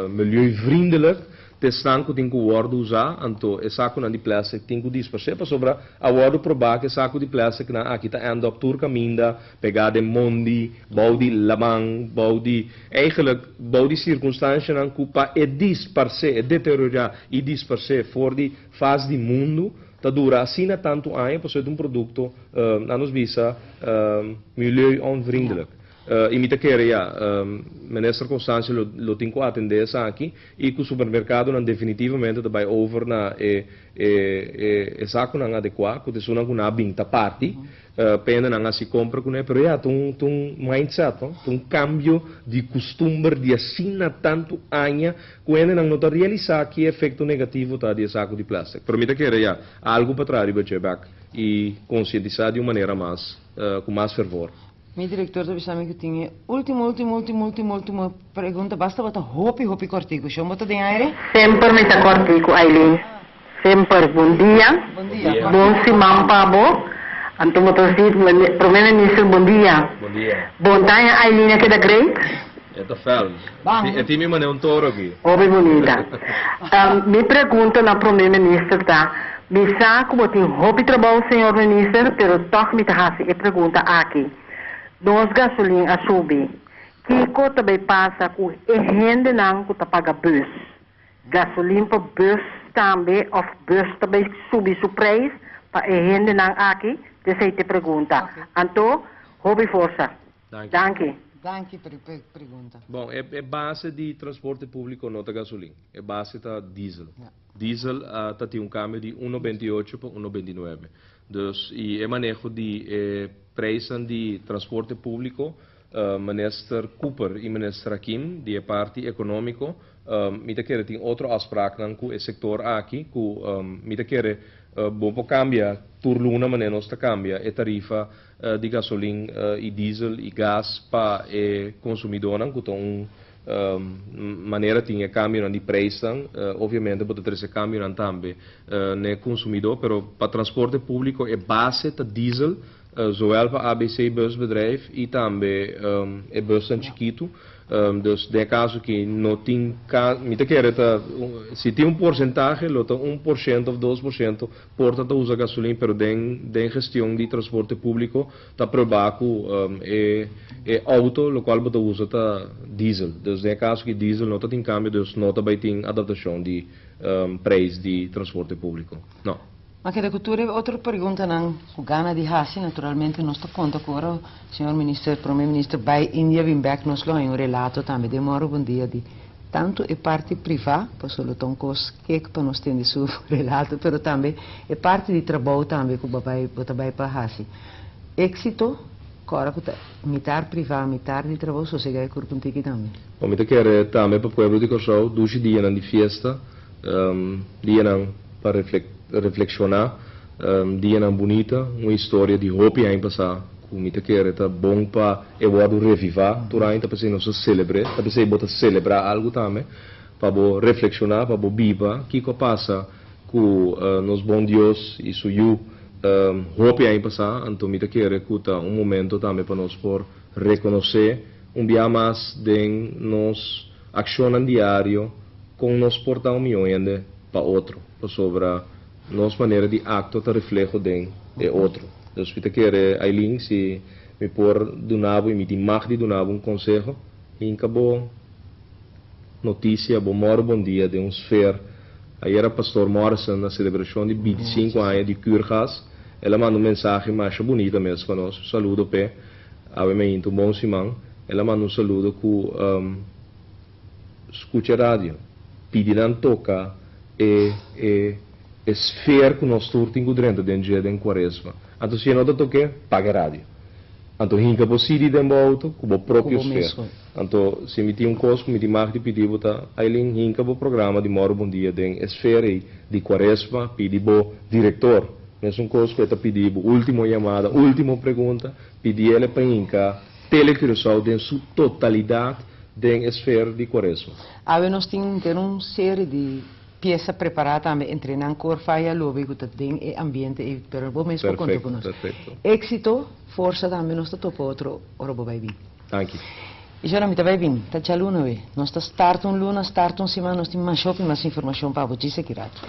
milieuvriendelijk, ta esnan ku tin ku wòrdu usa, anto e sakunan di plastic tin ku disparsé pasobra a wòrdu probá ku e saku di plastic nan aki ta end up tur kaminda, pegá den mondi, bou di laman, bou di eigenlijk bou di sirkunstansianan ku pa e disparsé, e deteriorá i disparsé for di fas di mundu, ta dura asina tantu aña, pasobra un produkto, na nos bisa, milieu-onvriendelijk. I mi ta kere ya, minister Constancio lo tin ku atendé esaki i ku supermerkadonan definitivamente ta bai over na e sakunan adekuá, ku esunnan ku nan a bin ta parti, pena nan hasi kompra kuné, pero ya, ta un mindset, no? Ta un kambio di kustumber di asina tantu aña ku hendenan no ta realisá ki efekto negativo ta di e saku di plastic. Pero mi ta kere ya, algu pa traha riba dje bèk i konsientisá di un manera mas, ku mas fervor. Mi direktor ta bisa mi ku tin último, último, último, último, último pregunta. Basta bota hopi, hopi kòrtiku. Shon bota den aire? Semper mi ta kòrtiku, Aileen. Semper. Bon dia. Bon dia. Bon siman pa bo. Anto bo ta promé minister, bon dia. Bon dia. Bon dia, Aileen, keda great. E ta fel. E tin mi manera un toro aki. Hopi bunita. Mi pregunta na promé minister ta, mi sa ku bo tin hopi trabou, señor minister, pero toch mi ta hasi e pregunta aki. Nos gasolin a subi. Kiko ta bai pasa ku e hendenan ku ta paga bus? Gasolin pa bus tambe òf bus ta bai subi su preis pa e hendenan aki? Esei ta e pregunta. Anto, hopi forsa. Danki. Danki. Danki pa e pregunta. Bon, e base di transporte públiko no ta gasolin. E base ta diesel. Diesel ta tin un kambio di 1,28 pa 1,29. Dus, i e maneho di e prijsnan di transporte públiko, Minister Cooper i Minister Hakim di e parti ekonómiko, mi ta kere tin otro afspraaknan ku e sektor aki ku mi ta kere bo por kambia tur luna manera nos ta kambia e tarifa di gasolin i diesel i gas pa e konsumidónan ku ta un manera tin e kambionan di prijsnan. Obviamente bo ta trese kambionan tambe na e konsumidó, pero pa transporte públiko e base ta diesel, zowel pa ABC Busbedrijf i tambe e busnan chikitu. Dus den e kaso aki no tin mi ta kere ta si tin un porsentahe lo ta 1% òf 2% por ta ta usa gasolin, pero den den gestion di transporte públiko ta probá ku e e outo lokual bo ta usa ta diesel. Dus den e kaso aki diesel no ta tin kambio, dus no ta bai tin adaptashon di preis di transporte públiko. No. Ma keda ku tur e otro preguntanan ku gana di hasi, naturalmente nos ta konta ku ora señor Minister, Prome Minister bai India bin bek nos lo haña un relato tambe den Moro Bon Dia di tantu e parti privá, pasobra lo ta un kos kek pa nos tende su relato, pero tambe e parti di trabou tambe ku bo bai bo ta bai pa hasi. Éksito, kòrda ku ta mitar privá, mitar di trabou, sosegá e kurpu un tiki tambe. Bo mi ta kere tambe pa pueblo di Kòrsou dushi dianan di fiesta. Dianan pa reflekshoná, dianan bunita, un historia di hopi aña pasá ku mi ta kere ta bon pa e wòrdu revivá tur aña, ta p'esei nos ta selebr'é, ta p'esei bo ta selebrá algu tambe, pa bo reflekshoná, pa bo biba kiko a pasa ku nos bon Dios i su Yu hopi aña pasá. Anto mi ta kere ku ta un momento tambe pa nos por rekonosé un bia mas den nos akshonnan diario Kon nos por ta un mihó hende pa otro? Pasobra nos manera di aktua ta refleho den e otro. Dus mi ta kere, Aileen, si mi por duna bo i mi tin mag di duna bo un konseho, hinka bo notisia, bo mòru bon dia den un sfer. Ayera Pastor Morrison na selebrashon di bintisinku aña di Curgas, el a manda un mensahe masha bunita mes pa nos. Un saludo p'e. Awe mainta un bon siman. El a manda un saludo ku. Skucha radio, pidi nan toka e e e sfeer ku nos tur tin ku drenta den dje den kuaresma. Anto si e no ta tok'é, paga e radio. Anto hinka bo CD den bo outo ku bo propio sfeer. Anto si mi tin un kos ku mi tin mag di pidi bo ta, Aileen, hinka bo programa di Mòru Bon Dia den e sfeer ei di kuaresma, pidi bo direktor mesun kos ku e ta pidi bo, último yamada, último pregunta, pidi el pa hinka Tele Curaçao den su totalidat den e sfer di Kuaresma. Awe nos tin henter un seri di piesa prepará tambe entre nan kor faya lobi ku ta den e ambiente ei, pero bo mes por konta ku nos. Perfecto. Éxito, forsa tambe nos ta topa otro ora bo bai bin. Danki. I shona mi ta bai bin, ta djaluna we. Nos ta start un luna, start un siman, nos tin masha hopi mas informashon pa bo djis aki rato.